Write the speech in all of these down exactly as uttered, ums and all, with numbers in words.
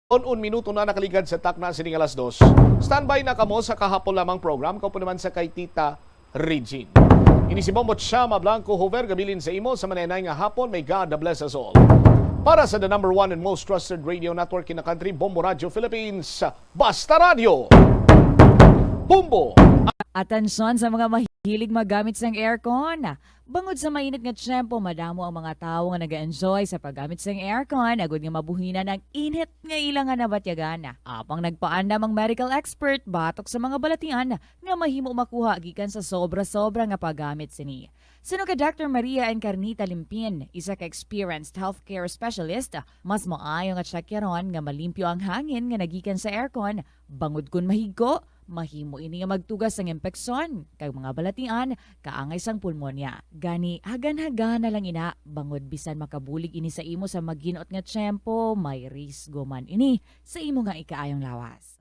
Un minuto na nakaligad sa takna sining alas dos. Standby na kamo sa kahapon lamang program, kaupo naman sa kay Tita Regine. Ini si Bombo Chama Blanco Hover, gabilin sa imo sa manenay nga hapon. May God bless us all. Para sa the number one and most trusted radio network in the country, Bombo Radio Philippines, Basta Radio. Bombo! Atensyon sa mga mahilig maggamit sang aircon. Bangod sa mainit nga tiyempo, madamo ang mga tawo nga nag-enjoy sa paggamit sang aircon, agud nga mabuhinan ang init nga ila nga nabatyagan. Apang nagpaandam ang medical expert batok sa mga balatian nga mahimo makuha gikan sa sobra-sobra nga paggamit sini. Suno kay Doctor Maria Encarnita Limpin, isa ka experienced healthcare specialist, mas maayo nga tsakyaron nga malimpyo ang hangin nga nagikan sa aircon, bangod kon mahigko, mahimo ini nga magtuga sang impeksyon kag mga balatian kaangay sang pulmonya. Gani, hagan-hagan na lang ina, bangod bisan makabulig ini sa imo sa maginot nga tiyempo, may risgo man ini sa imo nga ikaayong lawas.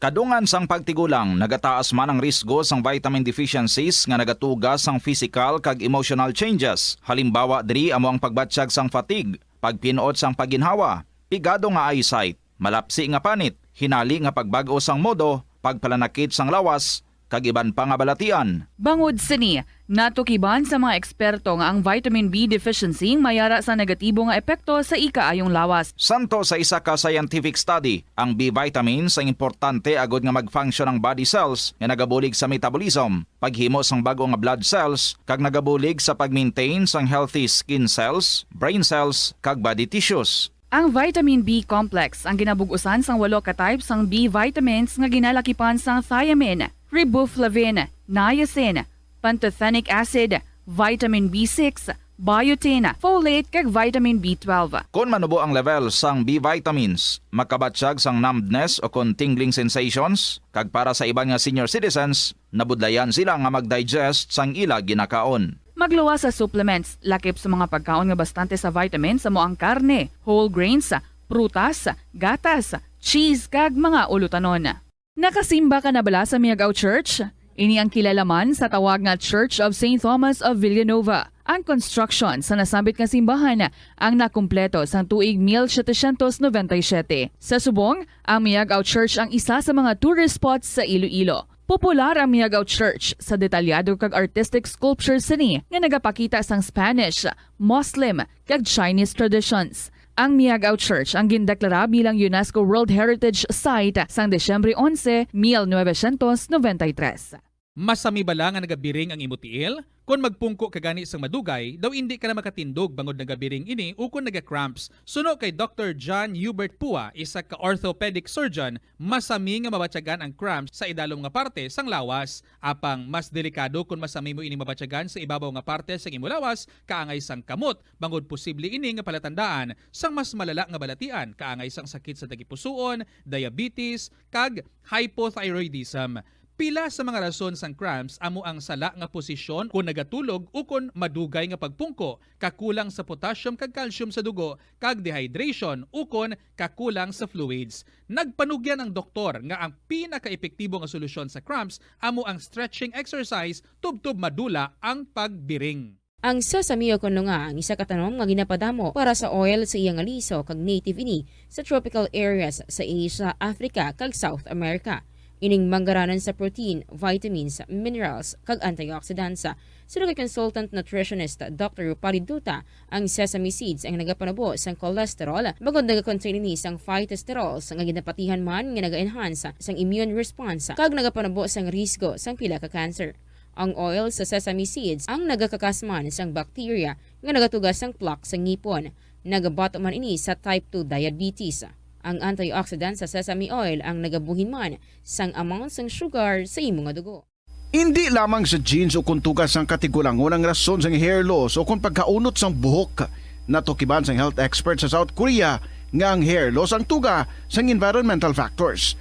Kadungan sang pagtigulang, nagataas man ang risgo sang vitamin deficiencies nga nagatuga sang physical kag emotional changes. Halimbawa diri amo ang pagbatyag sang fatigue, pagpin-ot sang pagginhawa, pigado nga eyesight, malapsi nga panit, hinali nga pagbag-o sang modo, pagpalanakit sang lawas, kag iban pa nga balatian. Bangod sini, natukiban sa mga eksperto nga ang vitamin B deficiency mayara sa negatibo nga epekto sa ikaayong lawas. Santo sa isa ka scientific study, ang B vitamins ang importante agud nga mag-function ang body cells nga nagabulig sa metabolism, paghimo sang bag-o nga blood cells, kag nagabulig sa pag-maintain sang healthy skin cells, brain cells, kag body tissues. Ang vitamin B complex ang ginabug-usan sang walo ka type sang B vitamins nga ginalakipan sang thiamine, riboflavin, niacin, pantothenic acid, vitamin B six, biotin, folate, kag vitamin B twelve. Kon manubo ang level sang B vitamins, makabatyag sang numbness o kon tingling sensations, kag para sa iban nga senior citizens, nabudlayan sila nga mag-digest sang ila ginakaon. Magluwas sa supplements, lakip sa mga pagkaon nga bastante sa vitamins amo ang karne, whole grains, prutas, gatas, cheese, kag mga ulutanon. Nakasimba ka na bala sa Miagao Church? Ini ang kilala man sa tawag nga Church of Saint Thomas of Villanova. Ang construction sa nasambit nga simbahan ang nakumpleto sang tuig mil setecientos noventa y siete. Sa subong, ang Miagao Church ang isa sa mga tourist spots sa Iloilo. Popular ang Miagao Church sa detalyado kag artistic sculptures sini nga nagapakita sang Spanish, Muslim, kag Chinese traditions. Ang Miagao Church ang gindeklara bilang UNESCO World Heritage Site sang Disyembre onse, mil novecientos noventa y tres. Masami bala nga nagabiring ang imo tiil? Kon magpungko ka gani sang madugay, daw indi ka na makatindog bangod nagabiring ini ukon naga-cramps. Suno kay Doctor John Hubert Pua, isa ka orthopedic surgeon, masami nga mabatyagan ang cramps sa idalom nga parte sang lawas. Apang mas delikado kon masami mo ini mabatyagan sa ibabaw nga parte sang imo lawas, kaangay sang kamot, bangod posible ini nga palatandaan sang mas malala nga balatian, kaangay sang sakit sa tagipusoon, diabetes, kag hypothyroidism. Pila sa mga rason sang cramps amo ang sala nga posisyon kon nagatulog ukon madugay nga pagpungko, kakulang sa potassium kag calcium sa dugo, kag dehydration ukon kakulang sa fluids. Nagpanugyan ang doktor nga ang pinakaepektibo nga solusyon sa cramps amo ang stretching exercise tubtob madula ang pagbiring. Ang sesame o kon nunga ang isa ka tanom nga ginapadamo para sa oil sa iya nga liso kag native ini sa tropical areas sa Asia, Africa, kag South America. Ining manggaranan sa protein, vitamins, minerals, kag antioxidants. Suno kay consultant nutritionist Doctor Rupali Duta, ang sesame seeds ang nagapanubo sang cholesterol bangod nagakontain ini sang phytosterols nga ginapatihan man nga naga-enhance sang immune response kag nagapanubo sang risgo sang pila ka cancer. Ang oil sa sesame seeds ang nagakakas man sang bacteria nga nagatuga sang plaque sa ngipon. Nagabato man ini sa type two diabetes. Ang antioxidant sa sesame oil ang nagabuhin man sang amount sang sugar sa imo nga dugo. Indi lamang sa genes o kon tuga sang katigulangon ang rason sang hair loss o kon pagkaunot sang buhok. Natukiban sang health expert sa South Korea nga ang hair loss ang tuga sang environmental factors.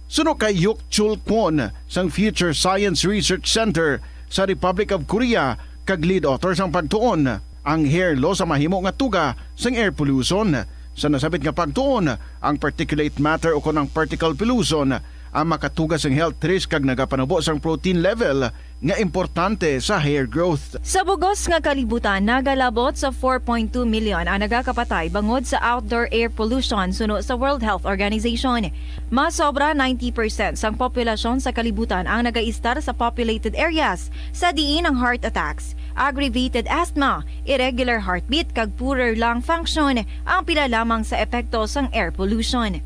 Suno kay Hyuk Chul Kwon sang Future Science Research Center sa Republic of Korea kag lead author sang pagtuon, ang hair loss ang mahimo nga tuga sang air pollution. Sa nasabit nga pagtuon, ang particulate matter o kon ang particle pollution Ang makatuga sang health risk kag nagapanubo sang protein level nga importante sa hair growth. Sa bugos nga kalibutan, nagalabot sa four point two million ang nagakapatay bangod sa outdoor air pollution, suno sa World Health Organization. Mas sobra ninety percent sang populasyon sa kalibutan ang nagaistar sa populated areas, sa diin ang heart attacks, aggravated asthma, irregular heartbeat, kag poorer lung function ang pila lamang sa epekto sang air pollution.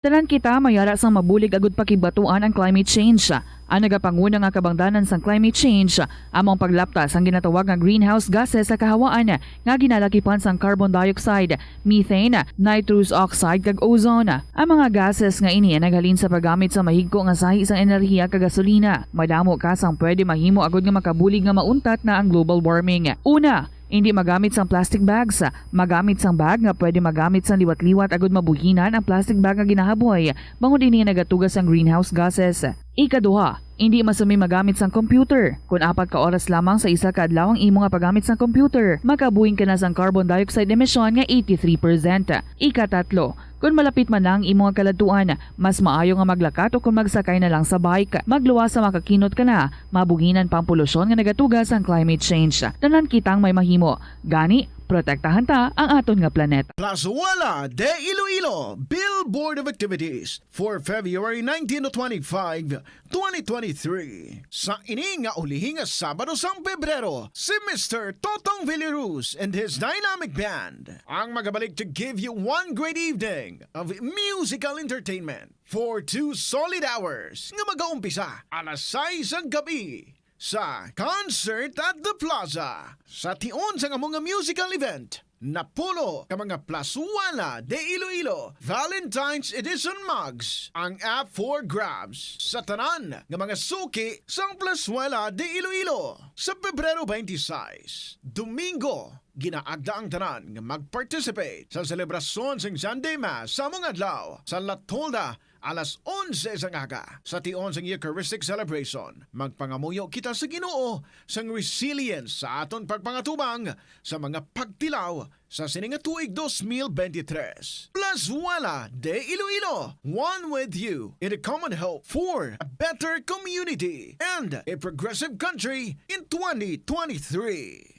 Tanan kita may ara sang mabulig agud pakigbatuan ang climate change. Ang nagapanguna nga kabangdanan sang climate change amo ang paglapta sang ginatawag nga greenhouse gases sa kahawaan nga ginalakipan sang carbon dioxide, methane, nitrous oxide, kag ozone. Ang mga gases nga ini ang naghalin sa paggamit sa mahigko nga sahi sang enerhiya kag gasolina. Madamo ka sang pwede mahimo agud nga makabulig nga mauntat na ang global warming. Una, indi magamit sang plastic bags. Magamit sang bag nga pwede magamit sang liwat-liwat agud mabuhinan ang plastic bag nga ginahaboy, bangod ini nagatuga sang greenhouse gases. Ikaduha, indi masami magamit sang computer. Kon apat ka oras lamang sa isa ka adlaw ang imo nga paggamit sang computer, makabuhin ka na sang carbon dioxide emission nga eighty-three percent. Ikatatlo, kon malapit man na ang imo nga kaladtuan, mas maayo nga maglakat o kon magsakay na lang sa bike. Magluwas sa makakinot ka na, mabuhinan pa ang polusyon nga nagatuga sang climate change. Tanan kitang may mahimo. Gani, protektahan ta ang aton nga planeta. Plazuela de Iloilo, Billboard of Activities for February nineteen to twenty-five, twenty twenty-three. Sa ini nga ulihi nga Sabado sang Pebrero, si Mister Totong Villaruz and his dynamic band ang magabalik to give you one great evening of musical entertainment for two solid hours nga magaumpisa alas sais sang gabi sa Concert at the Plaza. Sa tion sang amo nga musical event, napulo ka mga Plazuela de Iloilo Valentine's Edition mugs ang up for grabs sa tanan nga mga suki sang Plazuela de Iloilo. Sa Pebrero twenty-six, Domingo, ginaagda ang tanan nga mag-participate sa selebrasyon sang Sunday Mass sa amo nga adlaw sa La Tolda alas onse sang aga. Sa tion sang Eucharistic celebration, magpangamuyo kita sa Ginoo sang resilience sa aton pagpangatubang sa mga pagtilaw sa sini nga tuig dos mil benti tres. Plazuela de Iloilo, one with you in the common hope for a better community and a progressive country in twenty twenty-three.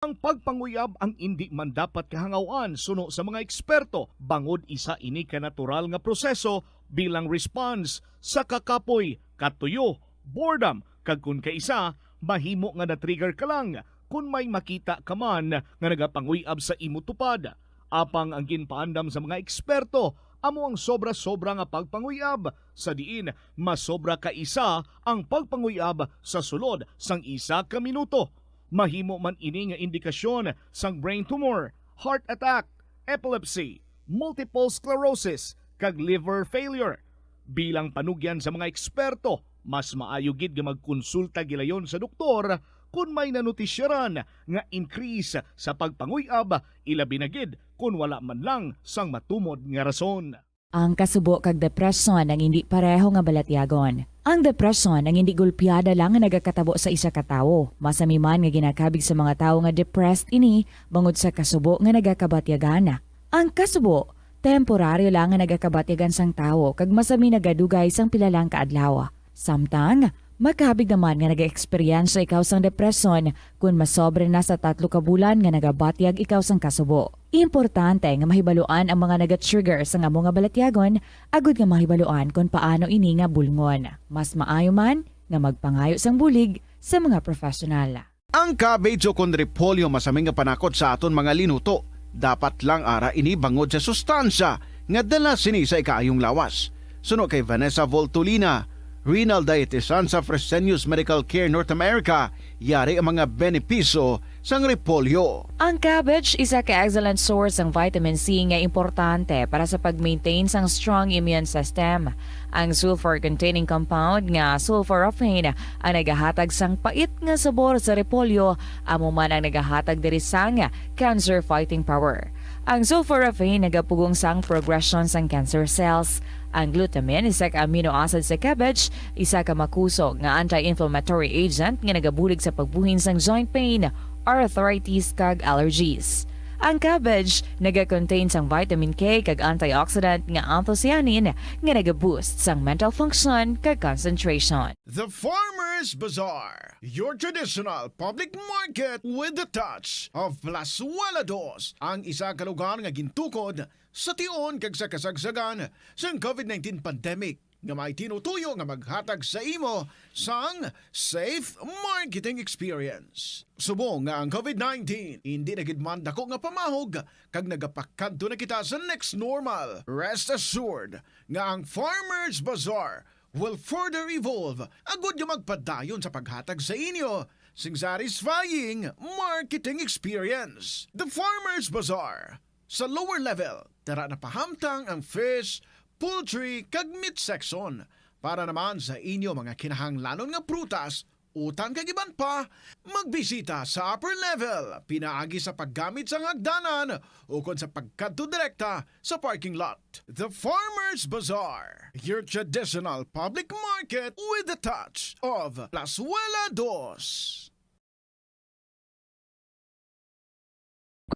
Ang pagpanguyab ang indi man dapat kahangaw-an suno sa mga eksperto, bangod isa ini ka natural nga proseso bilang response sa kakapoy, katuyo, boredom, kag kon kaisa, mahimo nga na-trigger ka lang kon may makita ka man nga nagapanguy-ab sa imo tupad. Apang ang ginpaandam sa mga eksperto amo ang sobra-sobra nga pagpanguy-ab, sa diin masobra ka isa ang pagpanguy-ab sa sulod sang isa ka minuto. Mahimo man ini nga indikasyon sang brain tumor, heart attack, epilepsy, multiple sclerosis, kag liver failure. Bilang panugyan sa mga eksperto, mas maayo gid nga magkonsulta gilayon sa doktor kon may nanotisyaran nga increase sa pagpanguy-ab, ilabi na gid kon wala man lang sang matumod nga rason. Ang kasubo kag depresyon ang indi pareho nga balatyagon. Ang depresyon ang indi golpeada lang nga nagakatabo sa isa ka tawo. Masami man nga ginakabig sa mga tawo nga depressed ini bangod sa kasubo nga nagakabatyagan. Ang kasubo, temporaryo lang nga nagakabatyagan sang tawo kag masami nagadugay sang pila lang ka adlaw. Samtang, makabig naman nga nagaeksperyensya ikaw sang depresyon kon masobra na sa tatlo ka bulan nga nagabatyag ikaw sang kasubo. Importante nga mahibaluan ang mga nagatrigger sang amo nga balatyagon agud nga mahibaluan kon paano ini nga bulngon. Mas maayo man nga magpangayo sang bulig sa mga professional. Ang cabbage o kon repolyo masami nga panakot sa aton mga linuto. Dapat lang ara ini bangod sa sustansya nga dala sini sa ikaayong lawas. Suno kay Vanessa Voltolina, renal dietitian sa Fresenius Medical Care North America, yari ang mga benepisyo sang repolyo. Ang cabbage isa ka excellent source sang vitamin C nga importante para sa pag-maintain sang strong immune system. Ang sulfur-containing compound nga sulforaphane ang nagahatag sang pait nga sabor sa repolyo, amo man ang nagahatag diri sang cancer fighting power. Ang sulforaphane nagapugong sang progression sang cancer cells. Ang glutamine, isa ka amino acid sa cabbage, isa ka makusog nga anti-inflammatory agent nga nagabulig sa pagbuhin sang joint pain, arthritis, kag allergies. Ang cabbage nagakontain sang vitamin K kag antioxidant nga anthocyanin nga nagaboost sang mental function kag concentration. The Farmers Bazaar, your traditional public market with the touch of Plazuela Dos, ang isa ka lugar nga gintukod sa tion kag sa kasagsagan sang covid nineteen pandemic, nga may tinutuyo nga maghatag sa imo sang safe marketing experience. Subong nga ang covid nineteen indi na gid man dako nga pamahog kag nagapakadto na kita sa next normal, rest assured nga ang Farmers Bazaar will further evolve agud nga magpadayon sa paghatag sa inyo sing satisfying marketing experience. The Farmers Bazaar, sa lower level, dara napahamtang ang fish, poultry, kag meat section. Para naman sa inyo mga kinahanglanon nga prutas, utan kag iban pa, magbisita sa upper level pinaagi sa paggamit sang hagdanan ukon sa pagkadto direkta sa parking lot. The Farmers Bazaar, your traditional public market with the touch of Plazuela Dos.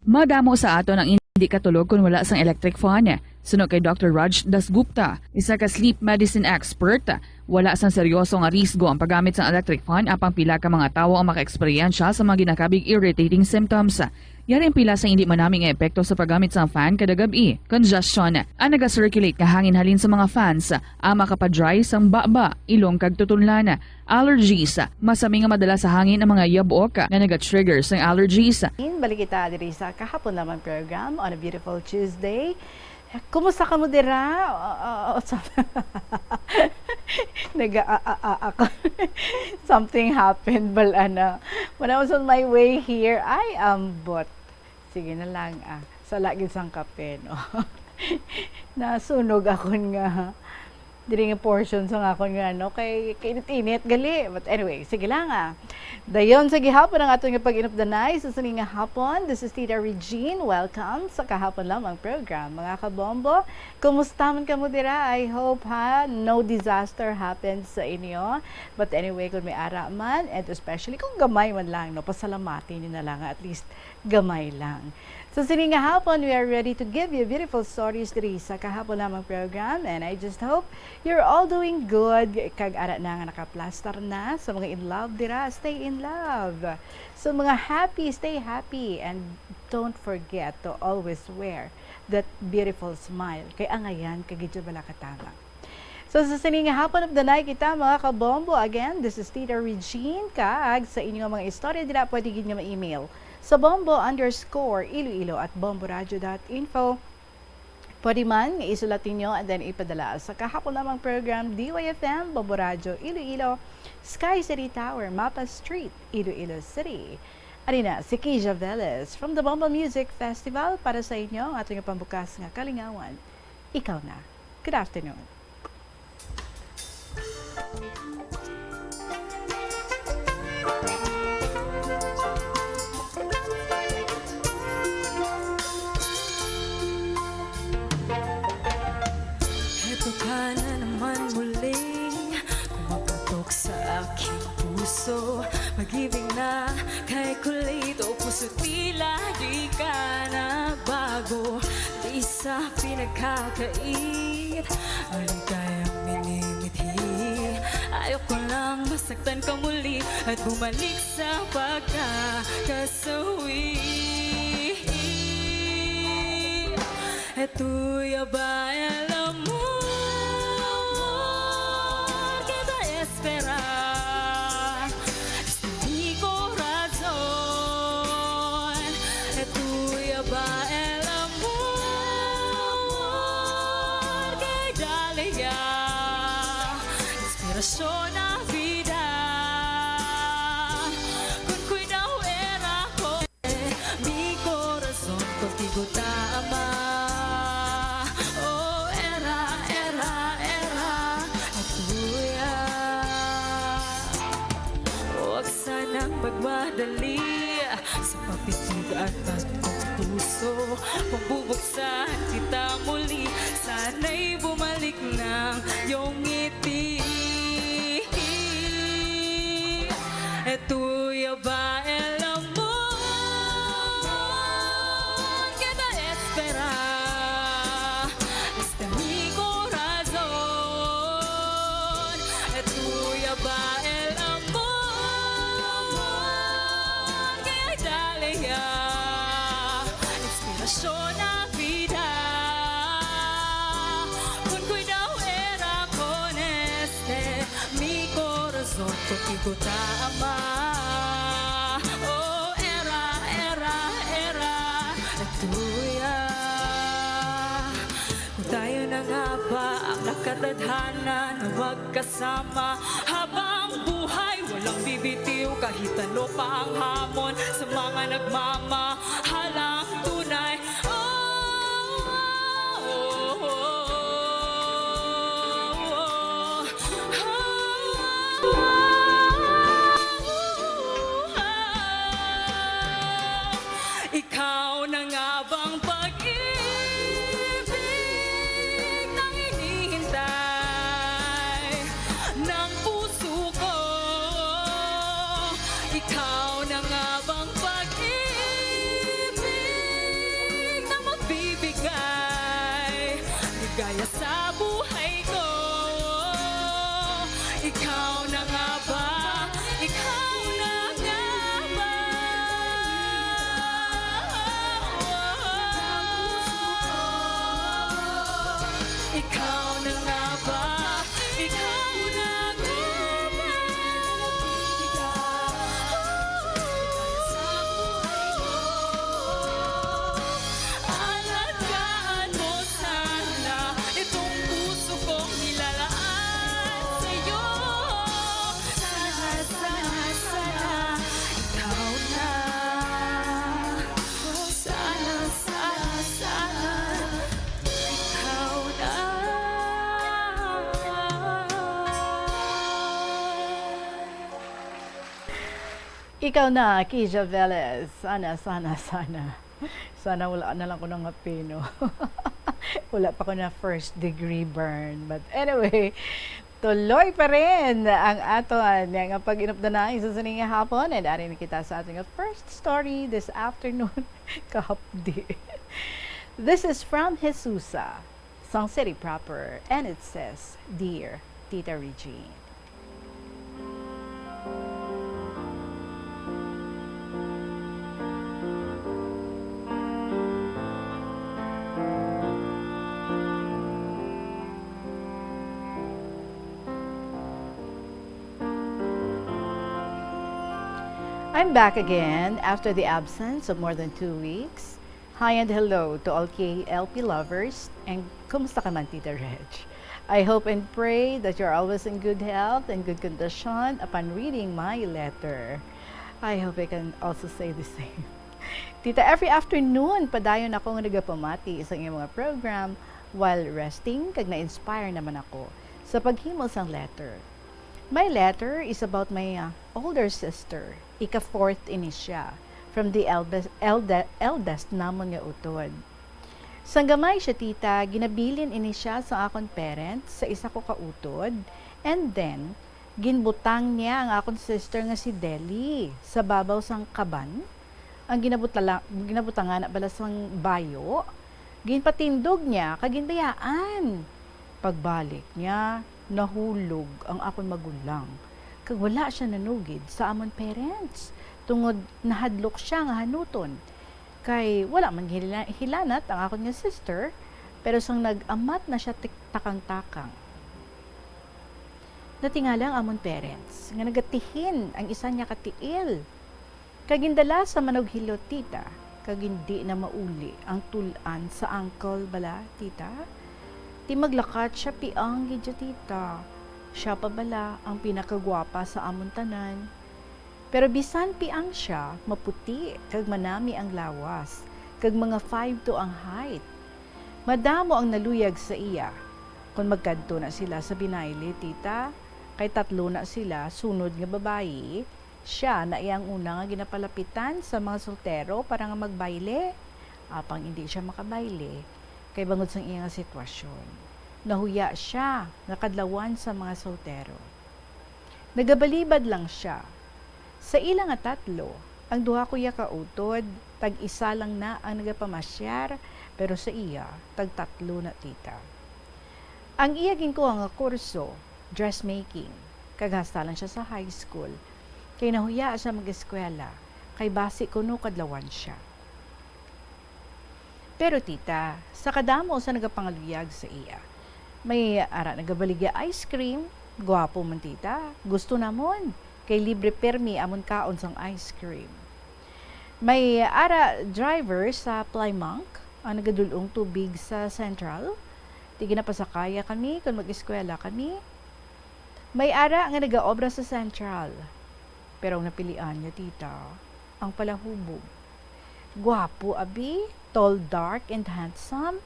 Madamo sa aton ang indi katulog kon wala sang electric fan. Suno kay Doctor Raj Dasgupta, isa ka sleep medicine expert, wala sang seryoso nga risgo ang paggamit sang electric fan, apang pila ka mga tawo ang makaeksperyensya sa mga ginakabig irritating symptoms. Yari ang pila sa indi manami nga epekto sa paggamit sang fan kada gab-i. Congestion, ang naga-circulate nga hangin halin sa mga fans, ang makapa-dry sang baba, ilong kag tutunlan. Allergies, masami nga madala sa hangin ang mga yabok nga naga-trigger sang allergies. Balik kita diri sa Kahapon Lamang program on a beautiful Tuesday. Kumusta kamo dira? Uh, uh, uh, some- Naga, ah, ah, ah, ako. Something happened, bal-, ana. When I was on my way here, ay, ambot. Sige na lang, ah. Sala gid sang kape, no? Nasunog akon nga, diri nga portion sang akon nga, ano, kay kainit-init gali. But anyway, sige lang, ah. Dayon sa gihapon ang aton nga pag-inupdanay sa sini nga hapon. This is Tita Regine. Welcome sa Kahapon Lamang program. Mga kabombo, kumusta man kamo dira? I hope, ha, no disaster happened sa inyo. But anyway, kung may ara man, and especially kung gamay man lang, no, pasalamati niyo na lang, at least gamay lang. So, sini nga hapon, we are ready to give you beautiful stories diri sa Kahapon Lamang program, and I just hope you're all doing good. Kag ara na nga nakaplastar na sa mga in love dira, stay in love. So, mga happy, stay happy, and don't forget to always wear that beautiful smile. Kay angayan ka gid bala katama. So, sa sini nga hapon of the night kita, mga kabombo. Again, this is Tita Regine, kag sa inyo nga mga istorya dira, pwede gid nga ma-email sa bombo underscore iloilo at bomboradio dot info. Pwede man nga isulat ninyo and then ipadala sa Kahapon Lamang program, D Y F M, Bombo Radio Iloilo, Sky City Tower, Mapa Street, Iloilo City. Ani na si Kija Velez from the Bombo Music Festival para sa inyo, ang aton nga pambukas nga kalingawan. Ikaw na. Good afternoon. Heto ka na naman muli, kumaputok sa aking puso. Pag-ibig na kay kulit, o puso, tila di ka na bago. Di sa pinagkakait, maligayang minimithi. Ayoko lang masaktan ka muli at bumalik sa pagkakasawi. Estoy a bailar amor que te espera. Mi corazón, tuya ba el amor que dale ya inspiración a vida? Con cuidado era con mi corazón contigo tama. Oh, era, era, era tuya. Huwag sanang magmadali sa papitugan ng puso. Magbubuksan kita muli, sana'y bumalik ng iyong ngiti. Estoy a bailar amor Kutama, oh, era, era, era, tuya. Tayo na nga ba ang nakatadhana na magkasama habang buhay? Walang bibitiw kahit ano pa ang hamon sa mga nagmamahalang tunay. Oh, oh, oh, oh, oh. Ikaw na nga bang pag-ibig nang hinihintay ng puso ko? Ikaw na nga bang pag-ibig na magbibigay ligaya sa buhay ko? Ikaw na nga ba? Ikaw na nga ba? Ikaw na nga ba? Ikaw na nga ba? Alagaan mo sana itong puso kong nilalaan sa'yo. Sana, sana, sana, ikaw na. Sana, sana, sana, ikaw na. Ikaw na, Kija Velez. Sana, sana, sana. Sana wala na lang ko nangapino. Wala pa ko na first degree burn. But anyway, tuloy pa rin ang aton nga pag-inupdanay sa sining nga hapon. And ari na kita sa ating first story this afternoon. Kahapdi. This is from Jesusa, sang City Proper, and it says, "Dear Tita Regine." I'm back again after the absence of more than two weeks. Hi and hello to all K L P lovers, and kumusta ka man, Tita Reg? I hope and pray that you're always in good health and good condition upon reading my letter. I hope I can also say the same. Tita, every afternoon, padayon ako nga nagapamati sa inyong mga program while resting, kag na-inspire naman ako sa paghimo sang letter. My letter is about my, uh, older sister. Ika-fourth ini siya from the eldest, elde-, eldest namon nga utod. Sang gamay siya, tita, ginabilin ini siya sa akon parents sa isa ko ka utod, and then ginbutang niya ang akon sister nga si Deli sa babaw sang kaban, ang ginabutala-, ginabutangan na bala sang bayo, ginpatindog niya kag ginbayaan. Pagbalik niya, nahulog ang akon magulang, kag wala siya nanugid sa amon parents, tungod nahadlok siya nga hanuton, kay wala man hila-, hilanat ang akon nga sister, pero sang nag-amat na siya tik-, takang-takang. Natingala ang amon parents nga nagatihin ang isa niya ka tiil, kag gindala sa manughilot, tita, kag hindi na mauli ang tul-an sa uncle bala, tita. Ti maglakat siya piang gid, tita. Siya pa bala ang pinakagwapa sa amon tanan. Pero bisan piang siya, maputi kag manami ang lawas, kag mga five two ang height. Madamo ang naluyag sa iya. Kon magkadto na sila sa binayle, tita, kay tatlo na sila sunod nga babayi, siya na iya ang una nga ginapalapitan sa mga soltero para nga magbayle. Apang indi siya makabayle kay bangod sang iya nga sitwasyon, nahuya siya nga kadlawan sa mga soltero. Nagabalibad lang siya. Sa ila nga tatlo, ang duha ko iya ka utod, tag-isa lang na ang nagapamasyar, pero sa iya, tagtatlo na, tita. Ang iya ginkuha nga kurso, dressmaking, kag hasta lang siya sa high school, kay nahuya siya mag-eskwela, kay basi kuno kadlawan siya. Pero, tita, sa kadamo sa nagapangaluyag sa iya, may ara nagabaligya ice cream, gwapo man, tita, gusto namon. Kay libre permi amon kaon sang ice cream. May ara driver sa Plymouth ang nagadul-ong tubig sa Central. Ti ginapasakaya kami kon mag-eskwela kami. May ara nga nagaobra sa Central. Pero ang napilian niya, tita, ang palahubog. Gwapo, abi, tall, dark, and handsome,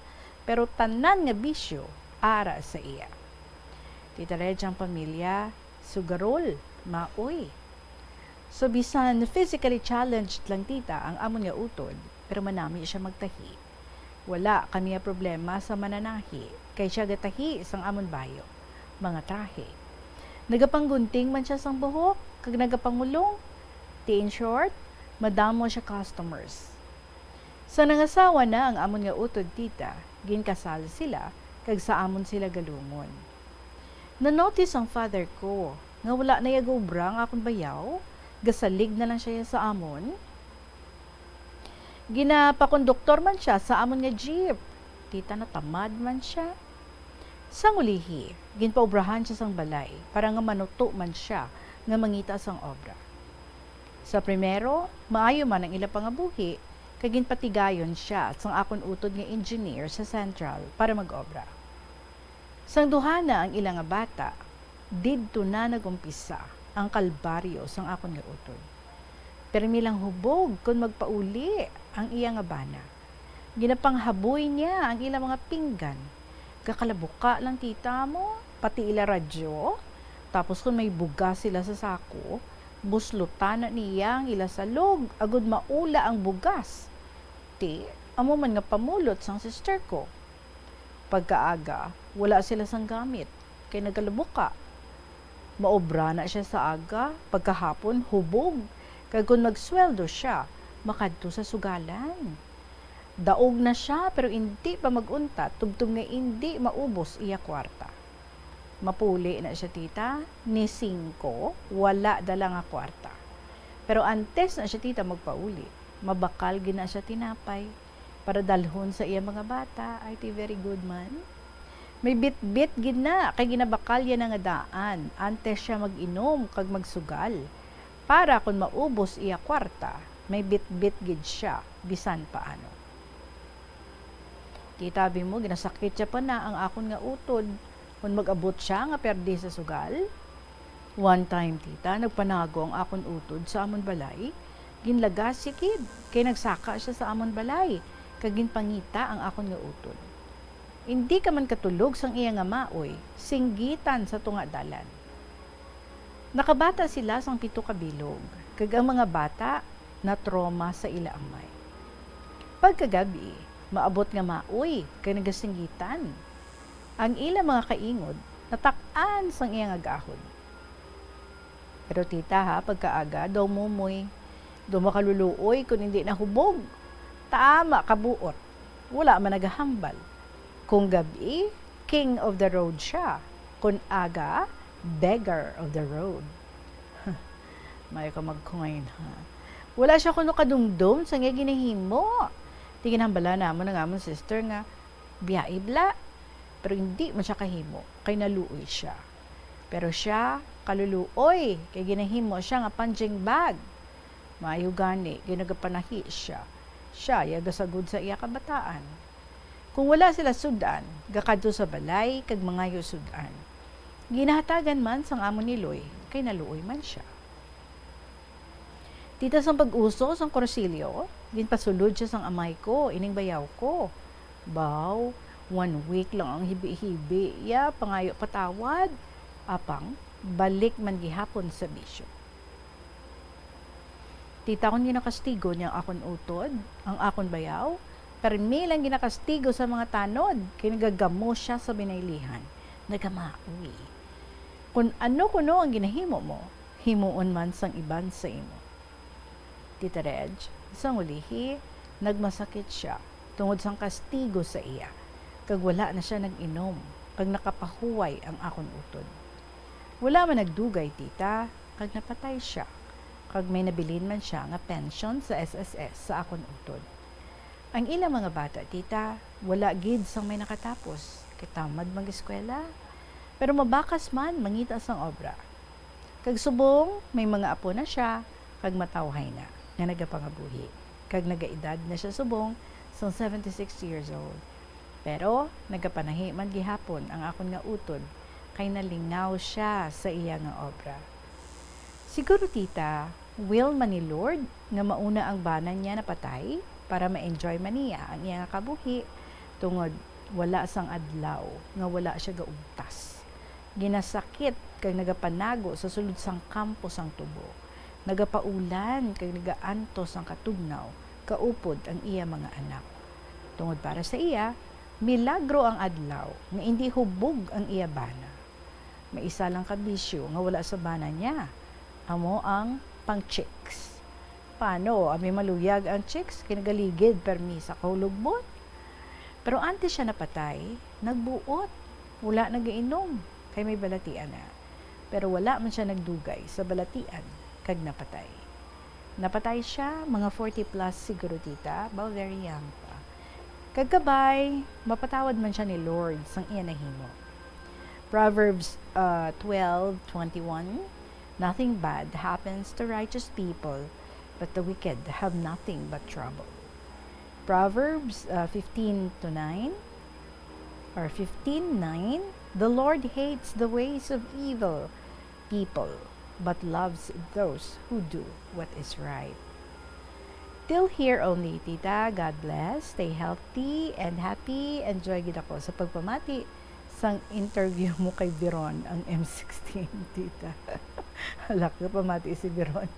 pero tanan nga bisyo ara sa iya. Tita Reg, ang pamilya, sugarol, maoy. So, bisan physically challenged lang, tita, ang amon nga utod, pero manami siya magtahi. Wala kami nga problema sa mananahi, kay siya gatahi sang amon bayo, mga trahe. Nagapanggunting man siya sang buhok, kag nagapangulong. Ti, in short, madamo siya customers. Sa nangasawa na ang amon nga utod, tita, ginkasal sila, kag sa amon sila galungon. Na-notice ang father ko nga wala na iya gaobra ang akon bayaw, gasalig na lang siya sa amon. Ginapakonduktor man siya sa amon nga jeep. Tita, natamad man siya. Sang ulihi, ginpaobrahan siya sang balay para nga manuto man siya nga mangita sang obra. Sa primero, maayo man ang ila pangabuhi, kay ginpatigayon siya sang akon utod nga engineer sa Central para mag-obra. Sang duha na ang ila nga bata, didto na nag-umpisa ang kalbaryo sang akon nga utod. Permi lang hubog kon magpauli ang iya nga bana. Ginapanghaboy niya ang ila mga pinggan. Gakalabuka lang, tita, mo, pati ila radyo. Tapos kon may bugas sila sa sako, buslutan na niya ang ila salog agod maula ang bugas. Ti, amo man nga pamulot sang sister ko. Pagkaaga, wala sila sang gamit, kay nagalabuka. Maobra na siya sa aga, pagkahapon hubog, kag kon magsweldo siya, makadto sa sugalan. Daog na siya, pero indi pa mag-untat, tubtob nga indi maubos iya kwarta. Mapuli na siya, tita, ni singko, wala dala nga kwarta. Pero antes na siya, tita, magpauli, mabakal gid na siya tinapay para dalhon sa iya mga bata. Ay, ti, very good man. May bitbit gid na, kay ginabakalya na nga daan antes siya mag-inom kag magsugal, para kon maubos iya kwarta, may bitbit gid siya bisan paano. Kita, abi mo, ginasakit siya pa na ang akon nga utod kon mag-abot siya nga perdi sa sugal. One time, tita, nagpanago ang akon utod sa amon balay. Ginlagas siya gid, kay nagsaka siya sa amon balay, kag ginpangita ang akon nga utod. Indi ka man katulog sang iya nga maoy, singgitan sa tunga dalan. Nakabata sila sang pito ka bilog, kag ang mga bata natroma sa ila amay. Pagkagab-i, maabot nga maoy kay nagasinggitan. Ang ila mga kaingod natak-an sang iya nga gahod. Pero tita ha, pagkaaga daw mumoy, daw makaluluoy kon indi nahubog. Tama ka buot, wala man nagahambal. Kung gab-i, king of the road siya. Kung aga, beggar of the road. Maayo ka mag-coin, ha? Wala siya kuno kadumdom sa iya ginahimo. Ti ginahambala namon ang amon sister nga biyai bala, pero indi man siya kahimo, kay naluoy siya. Pero siya, kaluluoy, kay ginahimo siya nga punching bag. Maayo gani, kay nagapanahi siya. Siya iya gasagod sa iya kabataan. Kung wala sila sud-an, gakadto sa balay kag mangayo sud-an. Ginahatagan man sang amo ni Loy, kay naluoy man siya. Tita, sang pag-uso sang kursilyo, ginpasulod siya sang amay ko, ining bayaw ko. Baw, one week lang ang hibi-hibi, ya, pangayo patawad. Apang, balik man gihapon sa bisyo. Tita, kon ginakastigo niya ang akon utod, ang akon bayaw, permi lang ginakastigo sa mga tanod, kay nagagamo siya sa binaylihan. Nagamaoy. Kon ano kuno ang ginahimo mo, himuon man sang iban sa imo. Tita Reg, sang ulihi, nagmasakit siya tungod sang kastigo sa iya, kag wala na siya nag-inom, kag nakapahuway ang akon utod. Wala man nagdugay, tita, kag napatay siya, kag may nabilin man siya nga pension sa S S S sa akon utod. Ang ilang mga bata, tita, wala gid sang may nakatapos, kay tamad mag-eskwela. Pero mabakas man mangita sang obra. Kag subong may mga apo na sia, kag matawhay na, nga nagapangabuhi, kag nagaedad na sia subong sang seventy-six years old. Pero nagapanahi man gihapon ang akon nga utod, kay nalingaw sia sa iya nga obra. Siguro, tita, will man ni Lord nga mauna ang bana niya napatay, para ma-enjoy man niya ang iya nga kabuhi, tungod wala sang adlaw nga wala sia gaugtas. Ginasakit kag nagapanago sa sulod sang kampo sang tubo. Nagapaulan kag nagaantos sang katugnaw kaupod ang iya mga anak. Tungod para sa iya, milagro ang adlaw nga indi hubog ang iya bana. May isa lang ka bisyo nga wala sa bana niya, amo ang pang-chicks. Paano, abi maluyag ang chicks, kay nagaligid permi sa kahulogbon? Pero antes siya napatay, nagbuot, wala nagainom, kay may balatian na. Pero wala man siya nagdugay sa balatian, kag napatay. Napatay siya, mga forty plus siguro, tita, ba, very young pa. Kag kabay, mapatawad man siya ni Lord sang iya nahimo. Proverbs uh, twelve twenty-one, "Nothing bad happens to righteous people, but the wicked have nothing but trouble." Proverbs uh, fifteen to nine, or fifteen nine, "The Lord hates the ways of evil people, but loves those who do what is right." Till here only, tita. God bless. Stay healthy and happy. Enjoy gid ako sa pagpamati sang interview mo kay Biron, ang M sixteen, tita. Hala, pamati si Biron.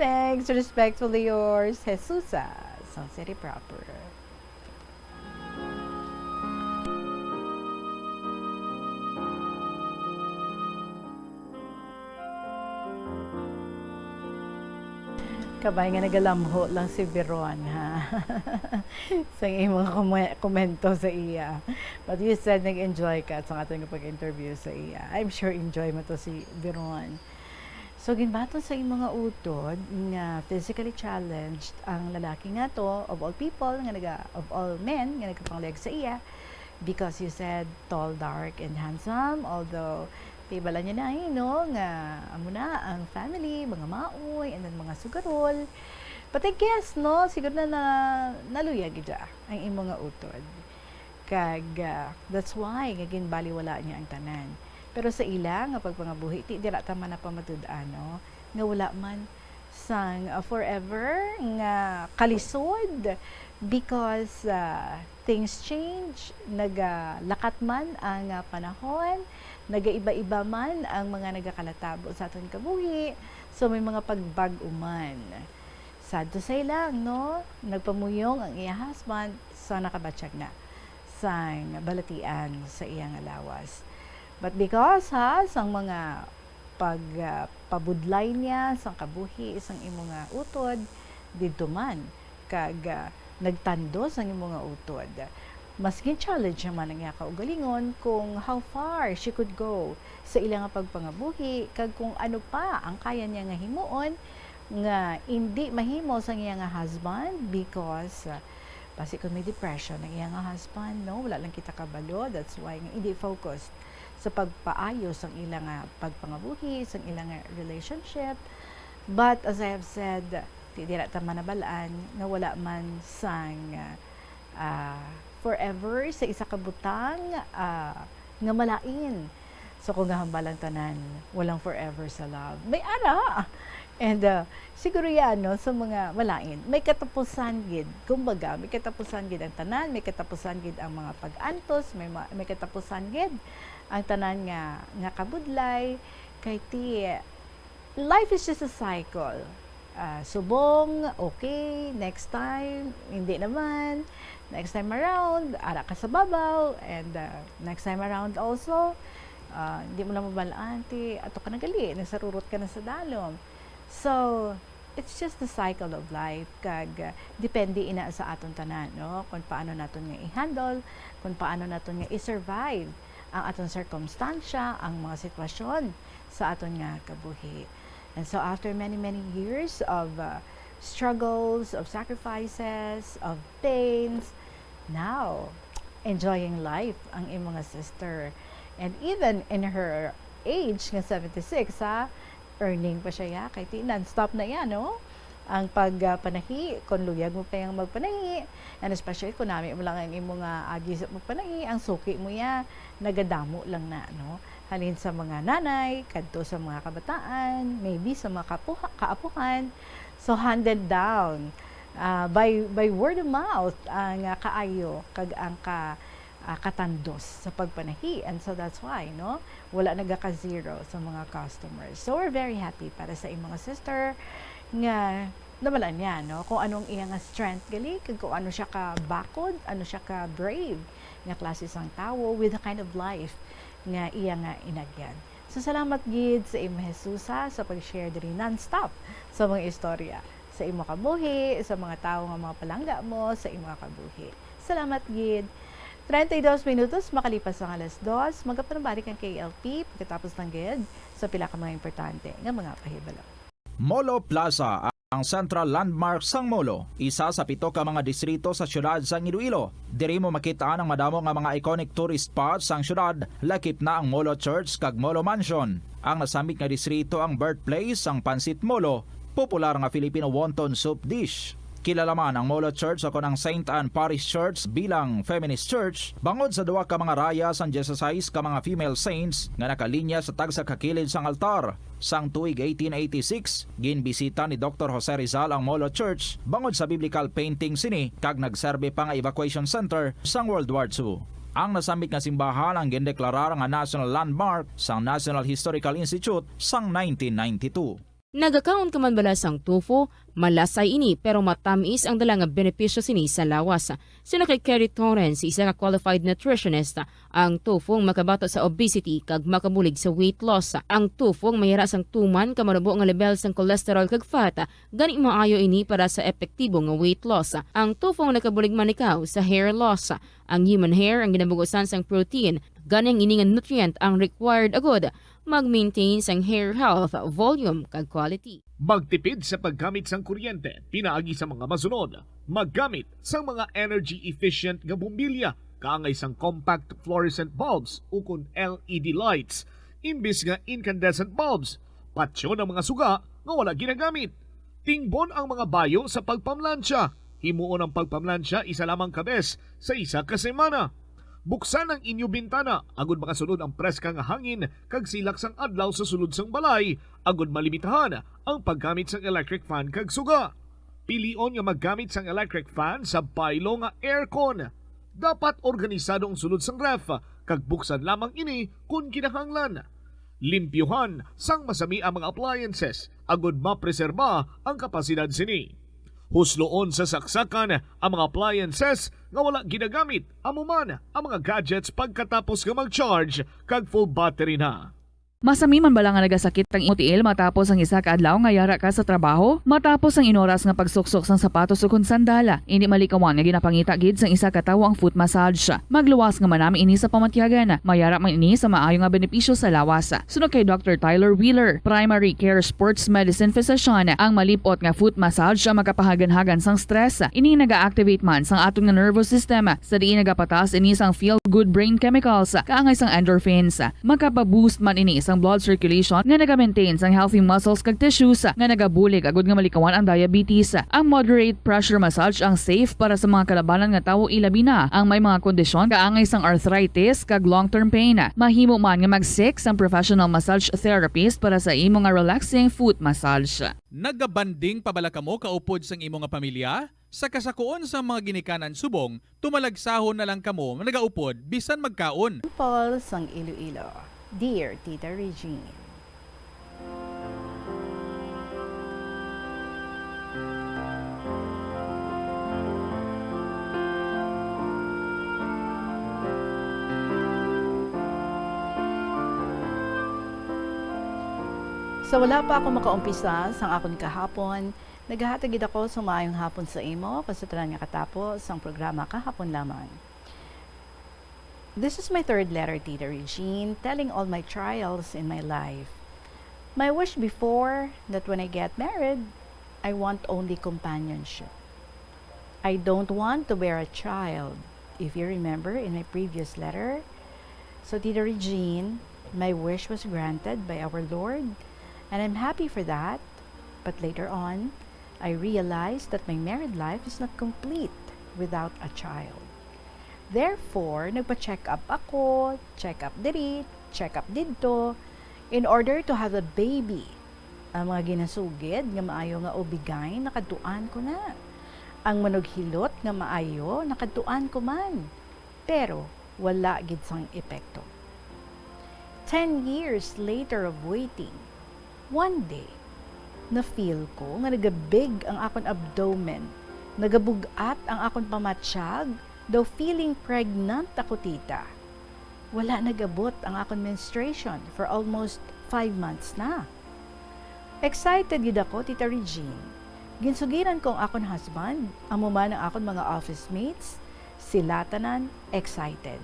Thanks. Respectfully yours, Jesusa, sang City Proper. Kabay nga nagalamho lang si Biron, ha? Sa iyang mga kume-, komento sa iya. But you said nag-enjoy ka sa aton nga pag-interview sa iya. I'm sure enjoy mo to si Biron. So, ginbaton sa iyang mga utod nga physically challenged ang lalaki nga to, of all people, nga naga, of all men, nga nagapangleg sa iya, because you said tall, dark, and handsome, although, di bala niya na, eh, no, nga amo na ang family, mga maoy, and then mga sugarol. But I guess, no, siguro na, na naluyag gid ang imo nga utod. Kag, ah, that's why nga ginbaliwala niya ang tanan. Pero sa ila nga pagpangabuhi, ti dira ta man napamatud-an, no, nga wala man sang, ah, forever nga kalisod, because, ah, things change, nagalakat man ang, ah, panahon, nagaiba-iba man ang mga nagakalatabo sa aton kabuhi, so may mga pagbag-o man. Sad to say lang, no? Nagpamuyong ang iya husband sa nakabatyag na sang balatian sa iya nga lawas. But because, ha, sang mga pag, ah, pabudlay niya sang kabuhi sang imo nga utod, didto man, kag, ah, nagtando sang imo nga utod. Mas gin-challenge naman ang iya kaugalingon kung how far she could go sa ila nga pagpangabuhi, kag kung ano pa ang kaya niya nga himuon nga indi mahimo sang iya nga husband, because, ah, basi kung may depression ang iya nga husband, no? Wala lang kita kabalo, that's why nga hindi focused sa pagpaayo sang ila nga pagpangabuhi, sang ila nga relationship. But as I have said, di dira ta manabal-an nga wala man sang, ah, forever sa isa ka butang, ah, nga malain. So, kung gahambal ang tanan, walang forever sa love. May ara! And, ah, siguro yan, no, sa mga malain. May katapusan gid. Kumbaga, may katapusan gid ang tanan, may katapusan gid ang mga pag-antos, may ma-, may katapusan gid ang tanan nga, nga kabudlay. Kay ti, life is just a cycle. Ah, subong, okay, next time, hindi naman. Next time around, ara ka sa babaw, and, ah, next time around also, ah, hindi mo na mabal-an, ti, ato ka na gali, nagsarurot ka na sa dalom. So, it's just the cycle of life, kag, ah, depende ina sa aton tanan, no? Kung paano naton nga i-handle, kung paano naton nga i-survive ang aton sirkumstansya, ang mga sitwasyon sa aton nga kabuhi. And so, after many, many years of, uh, struggles, of sacrifices, of pains, now, enjoying life ang imo nga sister. And even in her age nga seventy-six, ha? Earning pa siya, ya. Kay ti, non-stop na yan, no? Ang pag, ah, panahi, kung luyag mo pa yang magpanahi, and especially kung nami mo lang ang imo nga agi sa pagpanahi, ang suki mo, ya, nagadamo lang na, no? Halin sa mga nanay, kadto sa mga kabataan, maybe sa mga kapuha-, kaapuhan. So, handed down, ah, by, by word of mouth, ang, ah, kaayo, kag ang ka-, ah, katandos sa pagpanahi. And so that's why, no, wala nagaka-zero sa mga customers. So we're very happy para sa imong sister nga nabalaan niya, no, kung anong iya nga strength gali, kag kung ano siya ka bakod, ano siya ka brave nga klase sang tawo with the kind of life nga iya nga inagyan. So salamat gid sa imo, Jesusa, sa pag-share diri non-stop sa mga istorya sa imo kabuhi, sa mga tawo nga mga palangga mo sa imo kabuhi. Salamat gid. Treinta y dos minutos makalipas ang alas dos, magapanabalik ang K L P pagkatapos lang gid sa pila ka mga importante nga mga pahibalo. Molo Plaza, ang central landmark sang Molo, isa sa pito ka mga distrito sa siyudad sang Iloilo. Diri mo makit-an ang madamo nga mga iconic tourist spots sang siyudad, lakip na ang Molo Church kag Molo Mansion. Ang nasambit nga distrito ang birthplace sang Pancit Molo, popular nga Filipino wonton soup dish. Kilala man ang Molo Church, o kon ang Saint Anne Parish Church, bilang feminist church bangod sa duha ka mga raya sang dieciséis ka mga female saints nga nakalinya sa tagsa ka kilid sang altar. Sang tuig eighteen eighty-six, ginbisita ni Doktor Jose Rizal ang Molo Church bangod sa biblical painting sini, kag nagserbi pa nga evacuation center sang World War Two. Ang nasambit nga simbahan ang gindeklarar nga national landmark sang National Historical Institute sang nineteen ninety-two. Nagakaon ka man bala sang tofu? Malasay ini, pero matamis ang dala nga benepisyo sini sa lawas. Suno kay Kerry Torrens, isa ka qualified nutritionist, ang tofu ang makabato sa obesity kag makabulig sa weight loss. Ang tofu ang mayara sang tuman ka manubo nga level sang cholesterol kag fat, gani maayo ini para sa epektibo nga weight loss. Ang tofu ang nakabulig man ikaw sa hair loss. Ang human hair ang ginabugusan sang protein, gani ang ini nga nutrient ang required agud mag-maintain sang hair health, volume, kag quality. Magtipid sa paggamit sang kuryente pinaagi sa mga masunod. Maggamit sang mga energy-efficient nga bombilya kaangay sang compact fluorescent bulbs ukon L E D lights imbis nga incandescent bulbs. Patyon ang mga suga nga wala ginagamit. Tingbon ang mga bayo sa pagpamlansya. Himuon ang pagpamlansya isa lamang ka bes sa isa ka semana. Buksan ang inyo bintana agud makasulod ang preska nga hangin kag silak sang adlaw sa sulod sang balay, agud malimitahan ang paggamit sang electric fan kag suga. Pilion nga maggamit sang electric fan sa baylo nga aircon. Dapat organisado ang sulod sang ref kag buksan lamang ini kon kinahanglan. Limpyuhan sang masami ang mga appliances agud mapreserba ang kapasidad sini. Husloon sa saksakan ang mga appliances nga wala ginagamit, amo man ang mga gadgets pagkatapos nga mag-charge kag full battery na. Masami man bala nga nagasakit ang imo tiil matapos ang isa ka adlaw nga yara ka sa trabaho? Matapos ang inoras nga pagsuksok sang sapatos ukon sandal, indi malikawan nga ginapangita gid sang isa ka tawo ang foot massage. Magluwas nga manami ini sa pamatyagan. Mayara man ini sa maayo nga benepisyo sa lawas. Suno kay Doctor Tyler Wheeler, primary care sports medicine physician, ang malip-ot nga foot massage ang makapahaganhagan sang stress. Ini naga-activate man sang aton nga nervous system, sa diin nagapataas ini sang feel-good brain chemicals, kaangay sang endorphins. Makapa-boost man ini sang blood circulation nga naga-maintain sang healthy muscles kag tissues nga nagabulig agud nga malikawan ang diabetes. Ang moderate pressure massage ang safe para sa mga kalabanan nga tawo, ilabi na ang may mga kondisyon kaangay sang arthritis kag long-term pain. Mahimo man nga mag-seek sang professional massage therapist para sa imo nga relaxing foot massage. Nagabanding pa bala kamo kaupod sang imo nga pamilya? Sa kasakuon sang mga ginikanan subong, tumalagsahon na lang kamo nagaupod bisan magkaon. Paul sang Iloilo. Dear Tita Regine. Sa wala pa ako makaumpisa sang akon kahapon, nagahatag gid ako sang maayong hapon sa imo kag sa tanan nga katapo sang programa kahapon lamang. This is my third letter, Tita Regine, telling all my trials in my life. My wish before that when I get married, I want only companionship. I don't want to bear a child. If you remember in my previous letter, so Tita Regine, My wish was granted by our Lord, and I'm happy for that. But later on, I realized that my married life is not complete without a child. Therefore, nagpa-check up ako, check up diri, check up didto, in order to have a baby. Ang mga ginasugid nga maayo nga OB-GYN, nakadtuan ko na. Ang manughilot nga maayo, nakadtuan ko man. Pero wala gid sang epekto. Ten years later of waiting, one day, na-feel ko nga nagabig ang akon abdomen, nagabug-at ang akon pamatyag, daw feeling pregnant ako, tita. Wala nag-abot ang akon menstruation for almost five months na. Excited gid ako, Tita Regine. Ginsugiran ko ang akon husband, amo man ang akon mga office mates, sila tanan excited.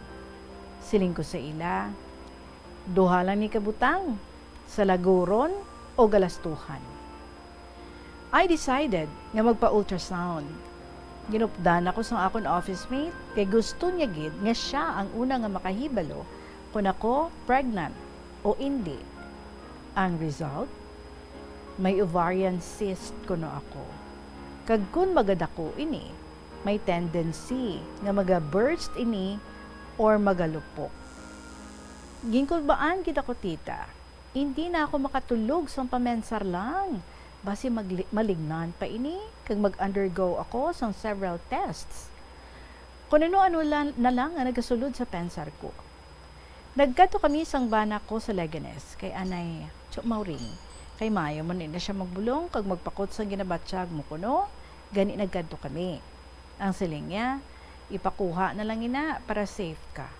Siling ko sa ila, "Duha lang ni kabutang, salaguron o galastuhan." I decided nga magpa-ultrasound. Ginupdan ako sang akon office mate kay gusto niya gid nga siya ang una nga makahibalo kon ako pregnant o indi. Ang result, may ovarian cyst kuno ako. Kag kon magadako ini, may tendency nga maga-burst ini or magalupok. Ginkulbaan gid ako, tita. Indi na ako makatulog sang pamensar lang. Basi magli-, malignant pa ini, kag mag-undergo ako sang several tests. Kon ano-ano lan-, na lang ang nagasulod sa pensar ko. Nagkadto kami sang bana ko sa Leganes, kay Anay Cho Mauring. Kay maayo man ni na siya magbulong kag magpakot sang ginabatyag mo kuno, gani nagkadto kami. Ang siling niya, "Ipakuha na lang ina para safe ka."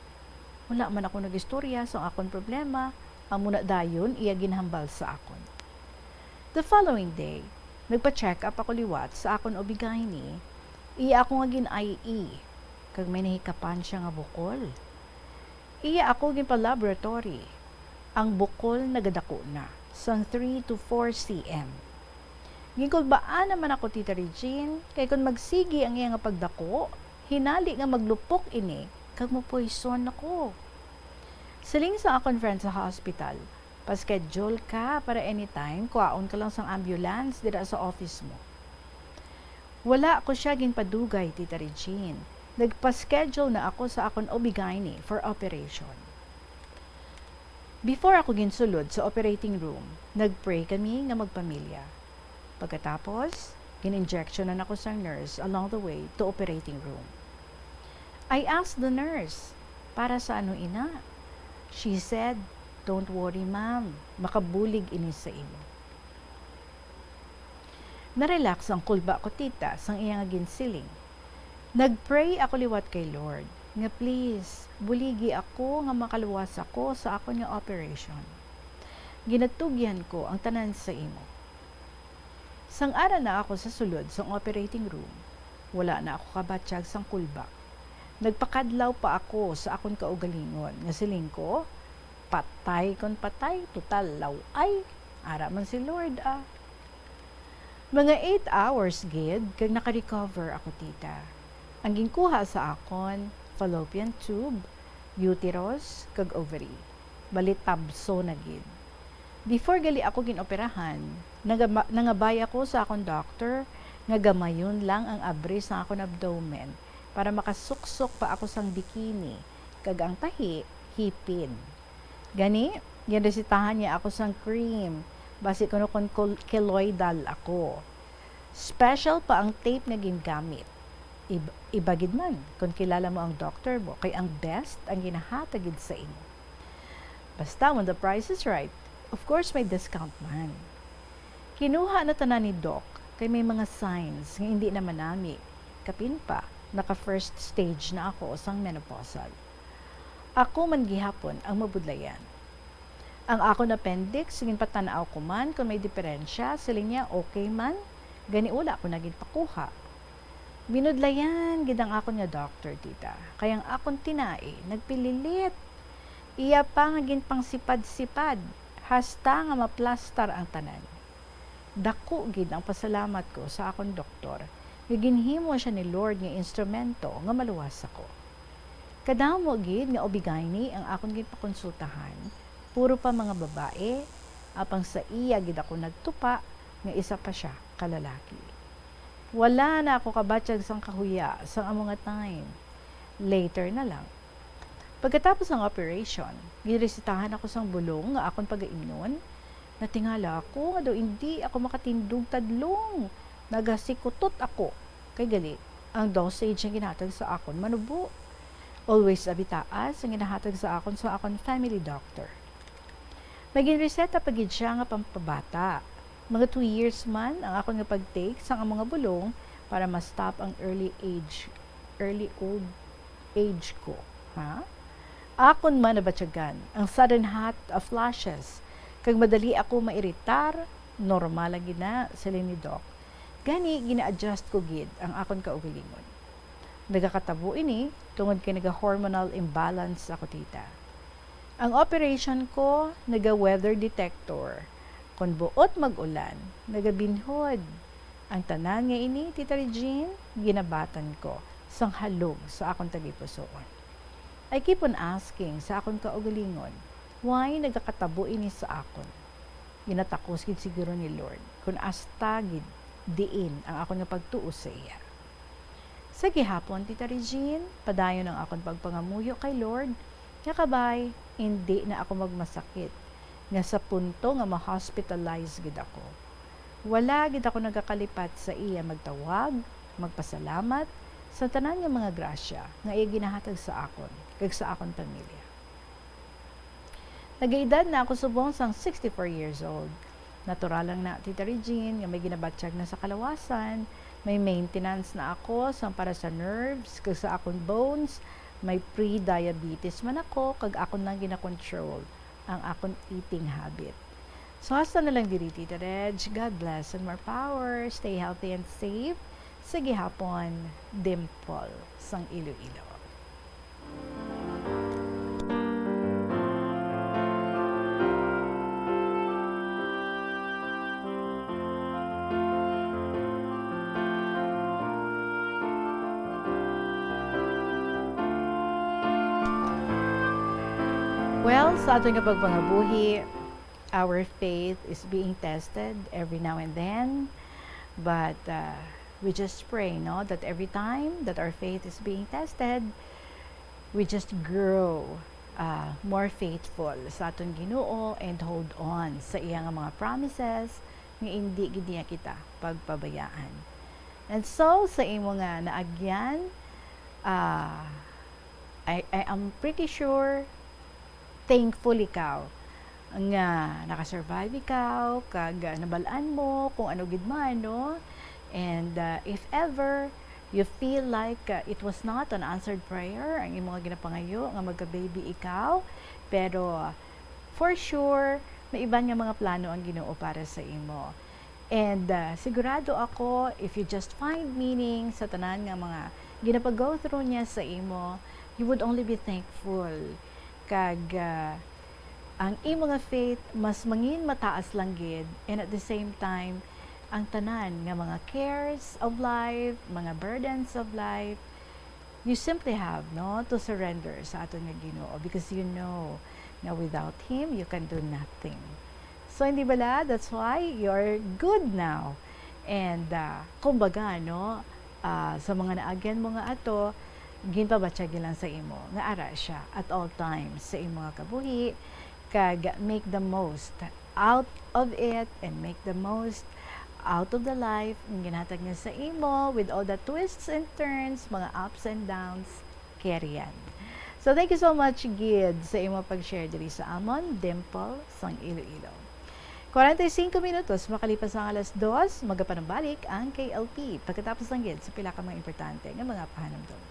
Wala man ako nag-istorya sang akon problema, amo na dayon iya ginhambal sa akon. The following day, nagpa-check up ako liwat sa akon OB-GYN. Iya ako nga gin-I E, kag may nahikapan siya nga bukol. Iya ako ginpa-laboratory. Ang bukol nagadako na, sang three to four C M. Ginkulbaan naman ako, Tita Regine, kay kon magsigi ang iya nga pagdako, hinali nga maglupok ini kag mapoison ako. Siling sa akon friend sa hospital, "Pa-schedule ka para anytime kuhaon ka lang sang ambulance dira sa office mo." Wala ko siya ginpadugay, Tita Regine. Nagpa-schedule na ako sa akon OB-GYN for operation. Before ako ginsulod sa operating room, nag-pray kami nga magpamilya. Pagkatapos, gin-injectionan ako sang nurse along the way to operating room. I asked the nurse, "Para sa ano ina?" She said, "Don't worry, ma'am. Makabulig ini sa imo." Na-relax ang kulba ko, tita, sang iya nga ginsiling. Nag-pray ako liwat kay Lord nga, "Please, buligi ako nga makaluwas ako sa akon nga operation. Ginatugyan ko ang tanan sa imo." Sang ara na ako sa sulod sang operating room, wala na ako kabatyag sang kulba. Nagpakadlaw pa ako sa akon kaugalingon nga siling ko, "Patay kon patay, total law-ay. Ara man si Lord, ah." Mga eight hours gid kag naka-recover ako, tita. Ang ginkuha sa akon, fallopian tube, uterus, kag ovary. Bali, tabso na gid. Before gali ako gin-operahan, nagama-, nangabay ako sa akon doktor nga gamayon lang ang abri sa akon abdomen para makasuksok pa ako sang bikini, kag ang tahi, hipin. Gani, ginresetahan niya ako sang cream, basi kuno kon kol-, keloidal ako. Special pa ang tape nga gingamit. Ib-, iba gid man kon kilala mo ang doktor mo, kay ang best ang ginahatag gid sa imo. Basta when the price is right, of course may discount man. Kinuha na tanan ni Doc, kay may mga signs nga indi na manami. Kapin pa, naka first stage na ako sang menopausal. Ako man gihapon ang mabudlayan. Ang akon appendix, ginpatan-aw ko man kon may diferensya, siling niya okay man, gani wala ko na ginpakuha. Binudlayan gid ang akon nga doktor, tita, kay ang akon tinai nagpililit. Iya pa nga ginpangsipad-sipad hasta nga maplastar ang tanan. Dako gid ang pasalamat ko sa akon doktor nga ginhimo siya ni Lord nga instrumento nga maluwas ako. Kadamo gid nga OB-gyne ang akon ginpakonsultahan, Puro pa mga babae, apang sa iya gid ako nagtupa nga isa pa sia ka lalaki. Wala na ako kabatyag sang kahuya sang amo nga time. Later na lang. Pagkatapos sang operation, ginresetahan ako sang bulong nga akon pagaimnon. Natingala ako nga daw indi ako makatindog tadlong. Nagasikutot ako. Kay gali, ang dosage nga ginhatag sa akon manubo. Always abi taas ang ginahatag sa akon sa akon family doctor. May ginreseta pa gid sia nga pampabata. Mga two years man ang akon nga pag-take sang amo nga bulong para ma-stop ang early age, early old age ko. Ha? Akon man nabatyagan ang sudden hot flashes, kag madali ako mairitar. Normal lang gid na, siling ni Doc. Gani, gina-adjust ko gid ang akon kaugalingon. Nagakatabo ini tungod kay naga-hormonal imbalance ako, tita. Ang operation ko naga-weather detector. Kon buot mag-ulan, nagabinhod. Ang tanan nga ini, Tita Regine, ginabatan ko sang halog sa akon tagipusoon. I keep on asking sa akon kaugalingon, why nagakatabo ini sa akon? Ginatakos gid siguro ni Lord kon asta gid diin ang akon nga pagtuo sa iya. Sa gihapon, Tita Regine, padayon ang akon pagpangamuyo kay Lord nga kabay, indi na ako magmasakit nga sa punto nga ma-hospitalize gid ako. Wala gid ako nagakalipat sa iya magtawag, magpasalamat sa tanan nga mga grasya nga iya ginahatag sa akon kag sa akon pamilya. Nagaedad na ako subong sang sixty-four years old. Natural lang na, Tita Regine, nga may ginabatyag na sa kalawasan. May maintenance na ako sang para sa nerves kag sa akon bones. May pre-diabetes man ako kag akon lang gina-control ang akon eating habit. So, hasta na lang diri, Tita Reg. God bless and more power. Stay healthy and safe. Sa gihapon, Dimple sang Iloilo. Well, sa aton nga pagpangabuhi, our faith is being tested every now and then. But, uh, we just pray, no, that every time that our faith is being tested, we just grow, uh, more faithful sa aton Ginoo and hold on sa iya nga mga promises nga indi gid niya kita pagpabayaan. And so, sa imo nga naagyan, uh, I, I am pretty sure thankful ikaw nga naka-survive ikaw, kag, uh, nabal-an mo kung ano gid man, no? And, uh, if ever you feel like, uh, it was not an answered prayer, ang imo nga ginapangayo nga magka-baby ikaw, pero, uh, for sure, may iban nga mga plano ang Ginoo para sa imo. And, uh, sigurado ako, if you just find meaning sa tanan nga mga ginapag-go through niya sa imo, you would only be thankful. Kag, uh, ang imo nga faith mas mangin mataas lang gid, and at the same time, ang tanan nga mga cares of life, mga burdens of life, you simply have, no, to surrender sa aton nga Ginoo, because you know nga without Him, you can do nothing. So, hindi bala? That's why you're good now. And, uh, kumbaga, no, uh, sa mga naagyan mo nga ato, ginpabatyag lang sa imo nga ara siya at all times sa imo nga kabuhi, kag make the most out of it and make the most out of the life nga ginhatag niya sa imo, with all the twists and turns, mga ups and downs, carry yan. So, thank you so much gid sa imo pag-share diri sa amon, Dimple sang Iloilo. Kwarenta y singko minutos makalipas ang alas dos, magapanumbalik ang K L P pagkatapos lang gid sa pila ka mga importante nga mga pahanumdom.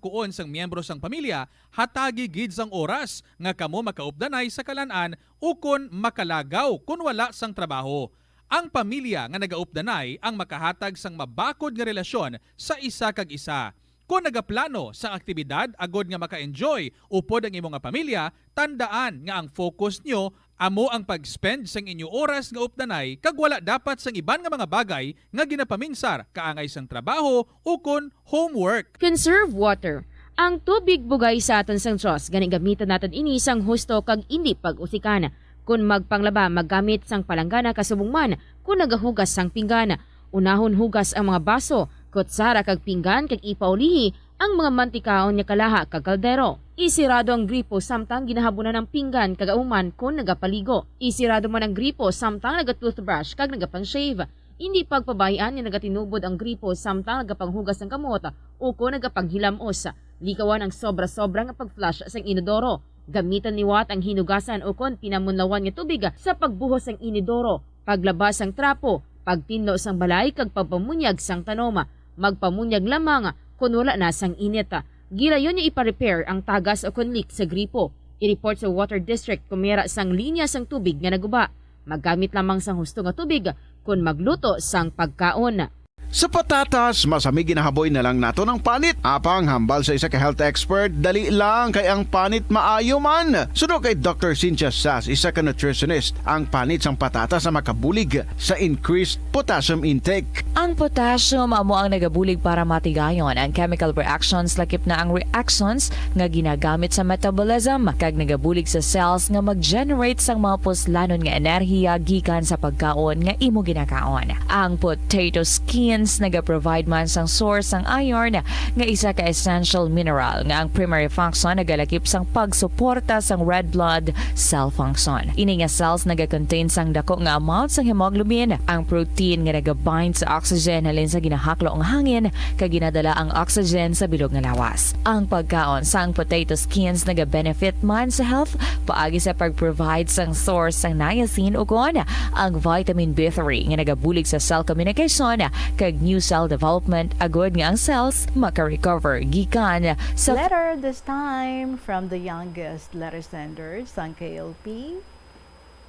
Kuon sang miyembro sang pamilya, hatagi gid sang oras nga kamo makaupdanay sa kalan-an ukon makalagaw kon wala sang trabaho. Ang pamilya nga nagaupdanay ang makahatag sang mabakod nga relasyon sa isa kag isa. Kon nagaplano sang aktibidad agod nga maka-enjoy upod ang imo nga pamilya, tandaan nga ang focus nyo amo ang pag-spend sang inyo oras nga updanay kag wala dapat sang iban nga mga bagay nga ginapaminsar kaangay sang trabaho ukon homework. Conserve water. Ang tubig bugay sa aton sang Dios, gani gamiton naton ini sang husto kag indi pag-usikan. Kon magpanglaba, maggamit sang palanggana kasubong man kon nagahugas sang pinggan. Unahon hugas ang mga baso, kutsara kag pinggan kag ipaulihi ang mga mantikaon nga kalaha kag kaldero. Isirado ang gripo samtang ginahabunan ang pinggan kag ahuman kon nagapaligo. Isirado man ang gripo samtang naga-toothbrush kag nagapang-shave. Indi pagpabay-an nga nagatinubod ang gripo samtang nagapanghugas sang kamot o kon nagapanghilam-os. Likawan ang sobra-sobra nga pag-flush sang inodoro. Gamitan liwat ang hinugasan o kon pinamunlawan nga tubig sa pagbuhos sang inodoro, paglaba sang trapo, pagtinlo sang balay kag pagpamunyag sang tanom. Magpamunyag lamang kon wala na sang init. Gilayon nga ipa-repair ang tagas o kon leak sa gripo. I-report sa Water District kon may ara sang linya sang tubig nga naguba. Maggamit lamang sang husto nga tubig kon magluto sang pagkaon. Sa patatas, masami ginahaboy na lang naton ang panit. Apang hambal sa isa ka health expert, dali lang kay ang panit maayo man. Suno kay Doctor Cynthia Sass, isa ka nutritionist, ang panit sang patatas ang makabulig sa increased potassium intake. Ang potassium amo ang nagabulig para matigayon ang chemical reactions, lakip na ang reactions nga ginagamit sa metabolism, kag nagabulig sa cells nga mag-generate sang mga puslanon nga enerhiya gikan sa pagkaon nga imo ginakaon. Ang potato skins nagaprovide man sang source sang iron, nga isa ka essential mineral nga ang primary function nagalakip sang pagsuporta sang red blood cell function. Ini nga cells nagakontain sang dako nga amount sang hemoglobin, ang protein nga nagabind sa oxygen halin sa ginahaklo nga hangin kag ginadala ang oxygen sa bilog nga lawas. Ang pagkaon sang potato skins nagabenefit man sa health paagi sa pag-provide sang source sang niacin ukon ang vitamin B three nga nagabulig sa cell communication kag new cell development, agod nga ang cells maka-recover gikan sa Letter this time from the youngest letter sender sang K L P.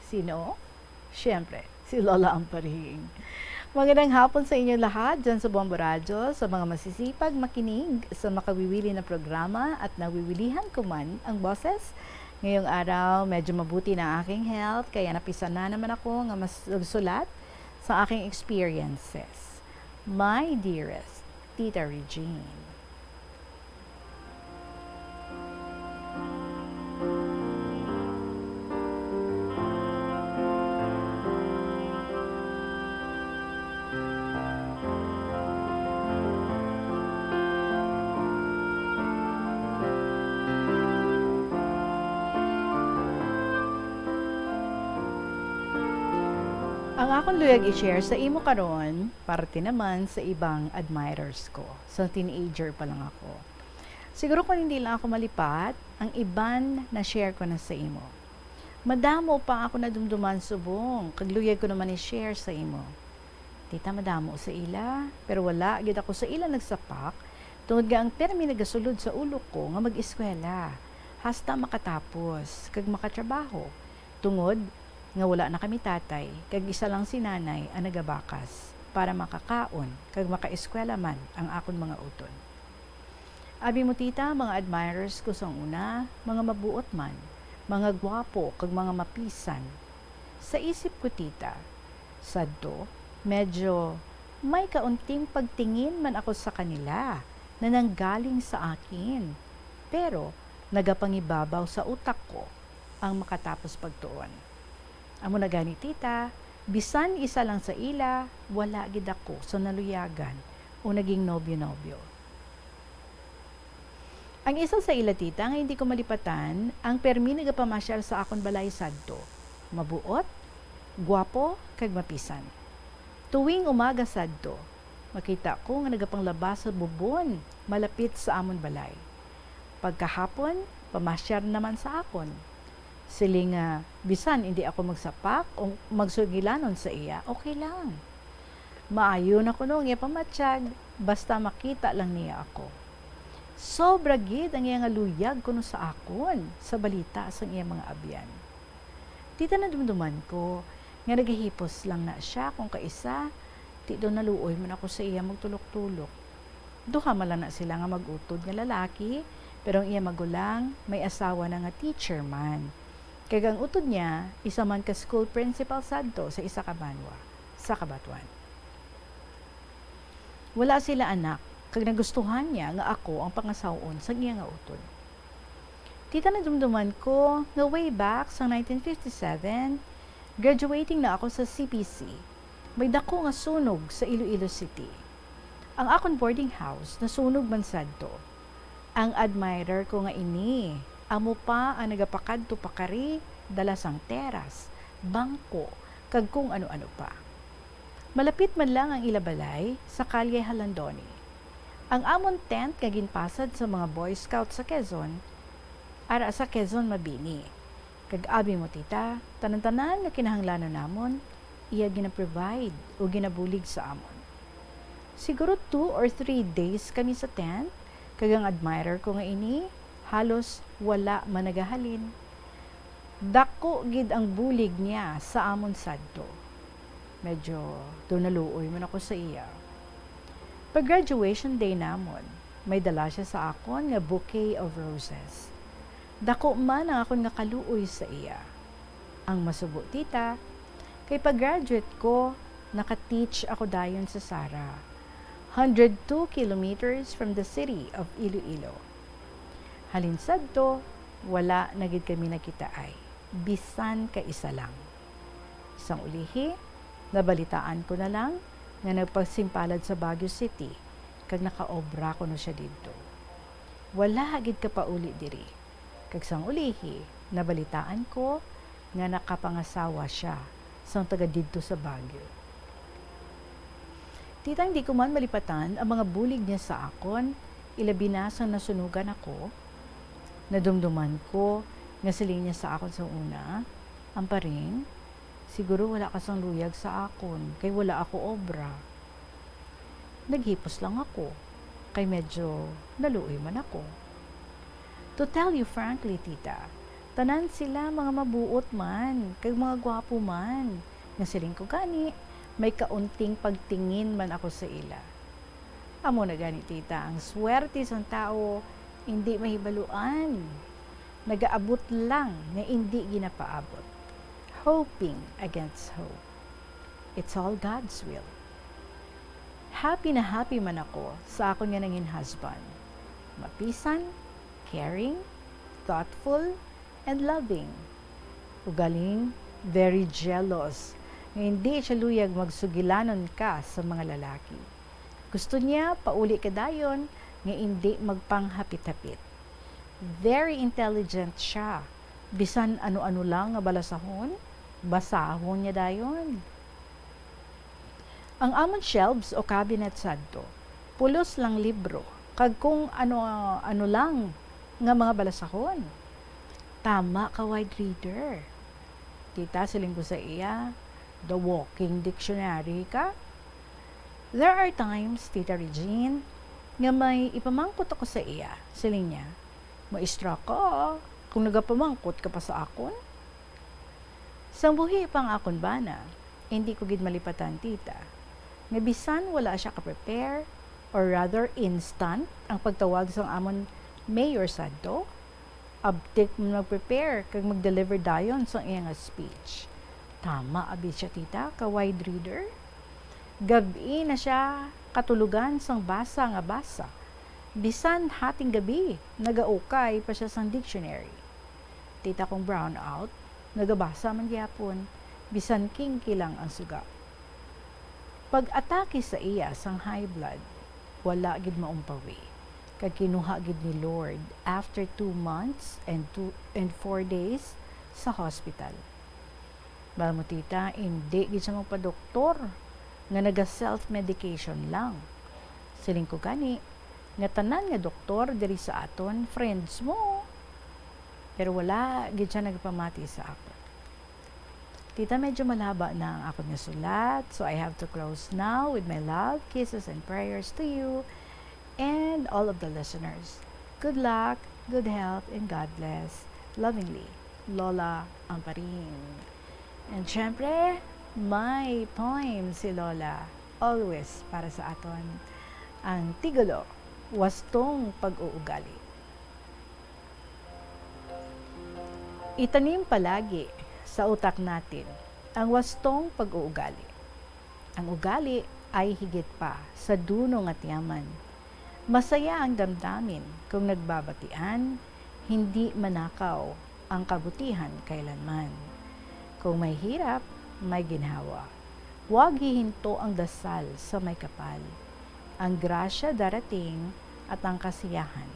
Sino? Siyempre, si Lola Amparing. Magandang hapon sa inyo lahat dyan sa Bombo Radyo, sa mga masisipag makinig sa makawiwili na programa at nawiwilihan ko man ang boses. Ngayong araw, medyo mabuti na aking health, kaya napisa na naman ako nga mas sulat sa aking experiences. My dearest Tita Regine. Ang akon luyag i-share sa imo karon, parte naman sa ibang admirers ko. Sa teenager pa lang ako. Siguro kung hindi lang ako malipat, ang iban na-share ko na sa imo. Madamo pa ako nadumduman subong, kag luyag ko naman i-share sa imo. Tita, madamo sa ila, pero wala gid ako sa ila nagsapak, tungod nga ang permi nagasulod sa ulo ko nga mag-eskwela, hasta makatapos, kag makatrabaho, tungod nga wala na kami tatay, kag isa lang si nanay ang nagabakas para makakaon kag makaeskwela man ang akon mga utod. Abi mo, tita, mga admirers ko sang una, mga mabuot man, mga gwapo, kag mga mapisan. Sa isip ko, tita, sadto, medyo may kaunting pagtingin man ako sa kanila na nanggaling sa akin. Pero nagapangibabaw sa utak ko ang makatapos pagtuon. Amo na gani, tita, bisan isa lang sa ila, wala gid ako sa naluyagan o naging nobyo-nobyo. Ang isa sa ila, tita, nga hindi ko malipatan, ang permi nagapamasyar sa akon balay sadto. Mabuot, gwapo, kag mapisan. Tuwing umaga sadto, makita ko nga nagapanglaba sa bubon malapit sa amon balay. Pagkahapon, pamasyar naman sa akon. Siling nga bisan indi ako magsapak o magsugilanon sa iya, okay lang. Maayo na kuno ang iya pamatyag, basta makita lang niya ako. Sobra gid ang iya nga luyag kuno sa akon sa balita sang iya mga abyan. Tita, nadumduman ko nga nagahipos lang na siya kon kaisa, ti daw naluoy man ako sa iya magtulok-tulok. Duha man lang na sila nga mag-utod nga lalaki, pero ang iya magulang may asawa na nga teacher man. Kag ang utod niya, isa man ka school principal sadto sa isa ka banwa sa Cabatuan. Wala sila anak, kag nagustuhan niya nga ako ang pangasawon sang iya nga utod. Tita, nadumduman ko nga way back sa nineteen fifty-seven, graduating na ako sa C P C, may dako nga sunog sa Iloilo City. Ang akon boarding house nasunog man sadto. Ang admirer ko nga ini, amo pa ang nagapakadto-pakari, dala sang teras, bangko, kag kung ano-ano pa. Malapit man lang ang ila balay sa Kalye Jalandoni. Ang amon tent nga ginpasad sa mga Boy Scout sa Quezon, ara sa Quezon, Mabini. Kag abi mo, tita, tanan-tanan nga kinahanglanon namon, iya gina-provide o ginabulig sa amon. Siguro two or three days kami sa tent, kag ang admirer ko nga ini, halos wala man nagahalin. Dako gid ang bulig niya sa amon sadto. Medyo daw naluoy man ako sa iya. Pag graduation day namon, may dala siya sa akon nga bouquet of roses. Dako man ang akon nga kaluoy sa iya. Ang masubo, tita, kay pag-graduate ko, naka-teach ako dayon sa Sara, hundred two kilometers from the city of Iloilo. Halin sadto, wala na gid kami nagkitaay, bisan kaisa lang. Sang ulihi, nabalitaan ko na lang nga nagpasimpalad sa Baguio City, kag nakaobra kuno siya didto. Wala gid ka pauli diri. Kag sang ulihi, nabalitaan ko nga nakapangasawa sia sang taga didto sa Baguio. Tita, hindi ko man malipatan ang mga bulig niya sa akon, ilabi na sang nasunugan ako. Nadumduman ko nga siling niya sa akon sa una, "Amparing, siguro wala ka sang luyag sa akon, kay wala ako obra." Naghipos lang ako, kay medyo naluoy man ako. To tell you frankly, tita, tanan sila mga mabuot man, kag mga gwapo man, nga siling ko gani, may kaunting pagtingin man ako sa ila. Amo na gani, tita, ang swerte sang tawo, indi mahibaluan. Nagaabot lang nga indi ginapaabot. Hoping against hope. It's all God's will. Happy na happy man ako sa akon nga nangin husband. Mapisan, caring, thoughtful, and loving. Ugaling very jealous nga hindi siya luyag magsugilanon ka sa mga lalaki. Gusto niya pauli ka dayon nga indi magpanghapit-hapit. Very intelligent siya. Bisan ano-ano lang nga balasahon, basahon niya dayon. Ang amon shelves o cabinet sadto, pulos lang libro, kag kung ano-ano lang nga mga balasahon. Tama ka, wide reader. Tita, siling ko sa iya, the walking dictionary ka. There are times, Tita Regine, nga may ipamangkot ako sa iya. Siling niya, "Maestra ka, kung nagapamangkot ka pa sa akon?" Sang buhi pa ang akon bana, hindi ko gid malipatan, tita, nga bisan wala siya ka-prepare, or rather instant, ang pagtawag sang amon mayor sadto, abtik man mag-prepare kag mag-deliver dayon sang iya nga speech. Tama abi siya, tita, ka wide reader. Gab-i na siya katulogan sang basa nga basa. Bisan hating gabi, nagaukay pa siya sang dictionary. Tita kong brownout, nagabasa man gyapon, bisan kingki lang ang suga. Pag-atake sa iya sang high blood, wala gid maumpawi, kag kinuha gid ni Lord after two months and two, and four days sa hospital. Bal mo, tita, indi gid siya magpadoktor nga naga-self-medication lang. Siling ko gani nga tanan nga doktor diri sa aton, friends mo. Pero wala gid siya nagpamati sa akon. Tita, medyo malaba na ang akon nga sulat, so I have to close now with my love, kisses, and prayers to you and all of the listeners. Good luck, good health, and God bless. Lovingly, Lola Amparing. And syempre, may poem si Lola, always para sa aton. Ang titulo, Wastong Pag-uugali. Itanim palagi sa utak natin ang wastong pag-uugali. Ang ugali ay higit pa sa dunong at yaman. Masaya ang damdamin kung nagbabatian, hindi manakaw ang kabutihan kailanman. Kung may hirap, may ginhawa. Huwag hihinto ang dasal sa may kapal. Ang grasya darating at ang kasiyahan.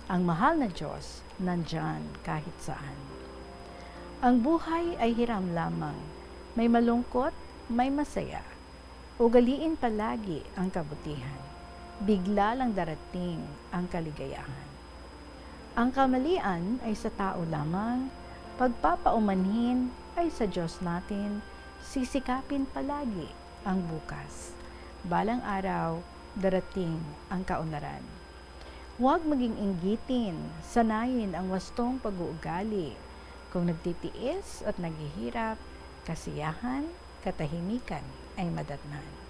Ang mahal na Diyos nandyan kahit saan. Ang buhay ay hiram lamang. May malungkot, may masaya. Ugaliin palagi ang kabutihan. Bigla lang darating ang kaligayahan. Ang kamalian ay sa tao lamang, pagpapaumanhin ay sa Diyos natin, sisikapin palagi ang bukas. Balang araw, darating ang kaunlaran. Huwag maging inggitin, sanayin ang wastong pag-uugali. Kung nagtitiis at naghihirap, kasiyahan, katahimikan ay madatnan.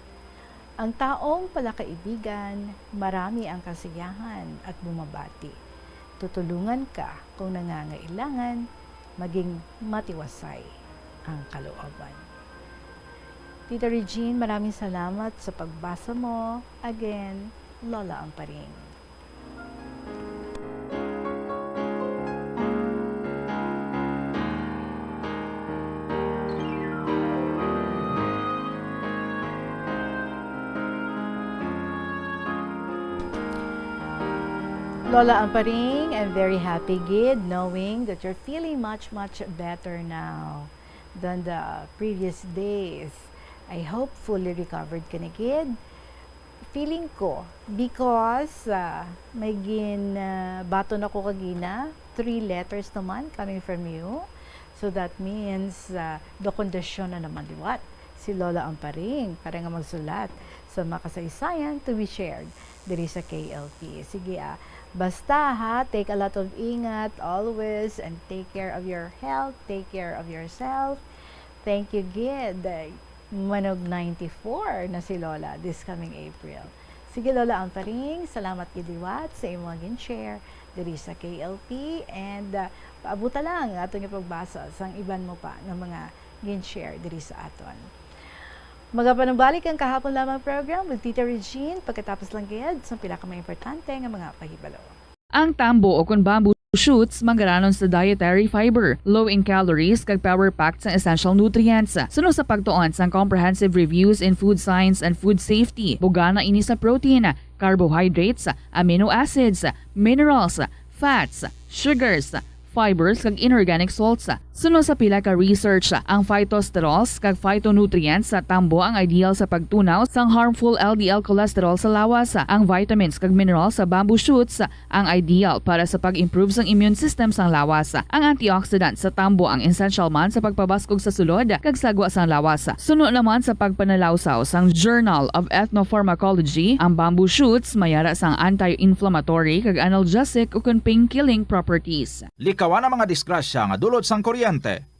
Ang taong palakaibigan, marami ang kasiyahan at bumabati. Tutulungan ka kung nangangailangan, maging matiwasay ang kalooban. Tita Regine, maraming salamat sa pagbasa mo. Again, Lola Amparing. Lola Amparing, I'm very happy gid knowing that you're feeling much, much better now than the previous days. I hope fully recovered ka na gid. Feeling ko, because, ah, may gin, ah, baton ako kagina, three letters naman coming from you. So that means, ah, dokondasyon na naman liwat si Lola Amparing para nga magsulat sa mga kasaysayan to be shared diri sa K L P. Sige, ah, basta ha, take a lot of ingat always and take care of your health, take care of yourself. Thank you gid. Manog ninety-four na si Lola this coming April. Sige, Lola Amparing, salamat gid liwat sa imong gin-share diri sa K L P, and, ah, paabuta lang aton nga pagbasa sang iban mo pa nga mga gin-share diri sa aton. Magapanumbalik ang Kahapon Lamang program with Tita Regine pagkatapos lang gid sang pila ka mga importante nga mga pahibalo. Ang tambo o kon bamboo shoots manggaranon sa dietary fiber, low in calories, kag power-packed sang essential nutrients. Suno sa pagtuon sang Comprehensive Reviews in Food Science and Food Safety, bugana ini sa protein, carbohydrates, amino acids, minerals, fats, sugars, fibers, kag inorganic salts. Suno sa pila ka research, ang phytosterols kag phytonutrients sa tambo ang ideal sa pagtunaw sang harmful L D L cholesterol sa lawas. Ang vitamins kag minerals sa bamboo shoots ang ideal para sa pag-improve sang immune system sang lawas. Ang antioxidant sa tambo ang essential man sa pagpabaskog sa sulod kag sagwa sang lawas. Suno naman sa pagpanalawsaw sang Journal of Ethnopharmacology, ang bamboo shoots may ara sang anti-inflammatory kag analgesic ukon pain-killing properties. Likawan ang mga disgrasya nga dulot sang kuryente.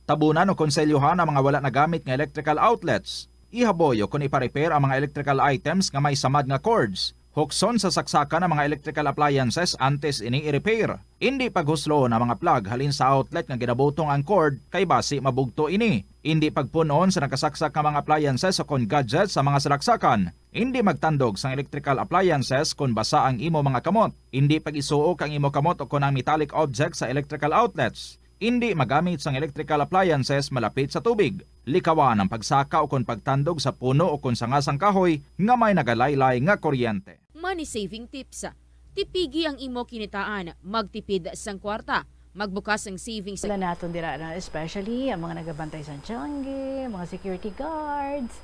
Tabunan o konselyuhan ang mga wala nagamit nga electrical outlets. Ihaboy o kon ipa-repair ang mga electrical items nga may samad nga cords. Hukson sa saksakan ang mga electrical appliances antes ini i-repair. Indi paghusloon ang mga plug halin sa outlet nga ginabutong ang cord, kay basi mabugto ini. Indi pagpun-on sa nakasaksak nga mga appliances o kon gadgets sa mga salaksakan. Indi magtandog sang electrical appliances kon basa ang imo mga kamot. Indi pag-isuok ang imo kamot o kon ang metallic objects sa electrical outlets. Indi magamit sang electrical appliances malapit sa tubig. Likawan ang pagsaka o kon pagtandog sa puno o kon sanga sang kahoy nga may nagalaylay nga kuryente. Money saving tips. Tipigi ang imo kinitaan, magtipid sang kwarta, magbukas sang savings. Wala naton dira, no? Especially ang mga nagabantay sa tiangge, mga security guards,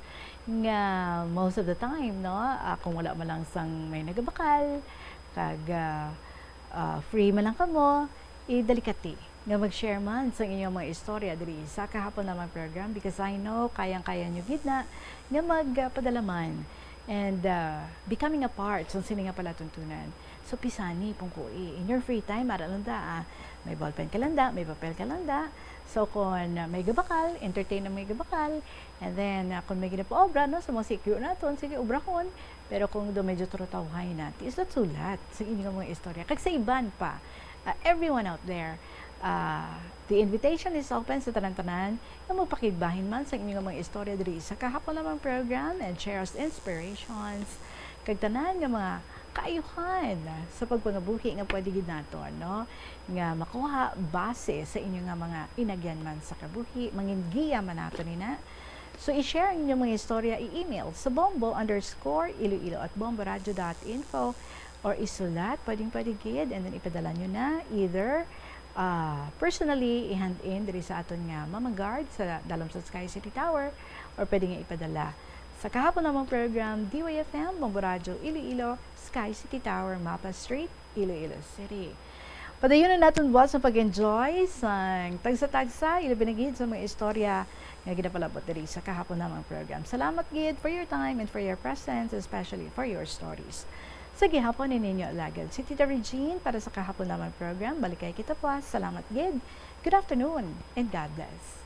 nga most of the time, no, ah, kung wala man lang sang may nagabakal, kag, ah, ah, free man lang kamo, idalikati nga mag-share man sang inyong mga istorya diri sa Kahapon Lamang program, because I know kayang-kaya nyo gid na nga magpadala man and, ah, becoming a part sa sini nga palatuntunan. So, pisani, pungkoi. In your free time, ara lang da, ah, may ballpen ka lang da, may papel ka lang da. So, kung, ah, may gabakal, entertain ang may gabakal. And then, ah, kung may ginapaobra, no, sa mga C Q naton, sige, obrahon. Pero kung do medyo turutawhay na, tiis at sulat sa inyong mga istorya. Kag sa iban pa, ah, everyone out there, ah, the invitation is open sa tanan-tanan nga magpakigbahin man sa inyong mga istorya diri sa Kahapon Lamang program and share us inspirations. Kag tanan nga mga kaayuhan sa pagpangabuhi nga pwede gid nato, no, nga makuha base sa inyo nga mga inagyan man sa kabuhi, mangin giya man nato nina. So, i-share ang inyong mga istorya, i-email sa bombo underscore iloilo at bomboradio dot info, or isulat, pwedeng pwede gid, and then ipadala nyo na either ah, personally, i-hand in diri sa aton nga Mama Guard sa Dalom sa Sky City Tower, or pwede nga ipadala sa kahapon namang program, D Y F M, Bombo Radyo Iloilo, Sky City Tower, Mapa Street, Iloilo City. Padayon na naton buwas ang pag-enjoy sang tagsa-tagsa, ilabi na gid sa mga istorya nga ginapalabot diri sa kahapon namang program. Salamat gid for your time and for your presence, especially for your stories. Sa gihapon ni ninyo alagad si Tita Regine para sa kahapon namang program. Balikay kita pa. Salamat gid. Good afternoon and God bless.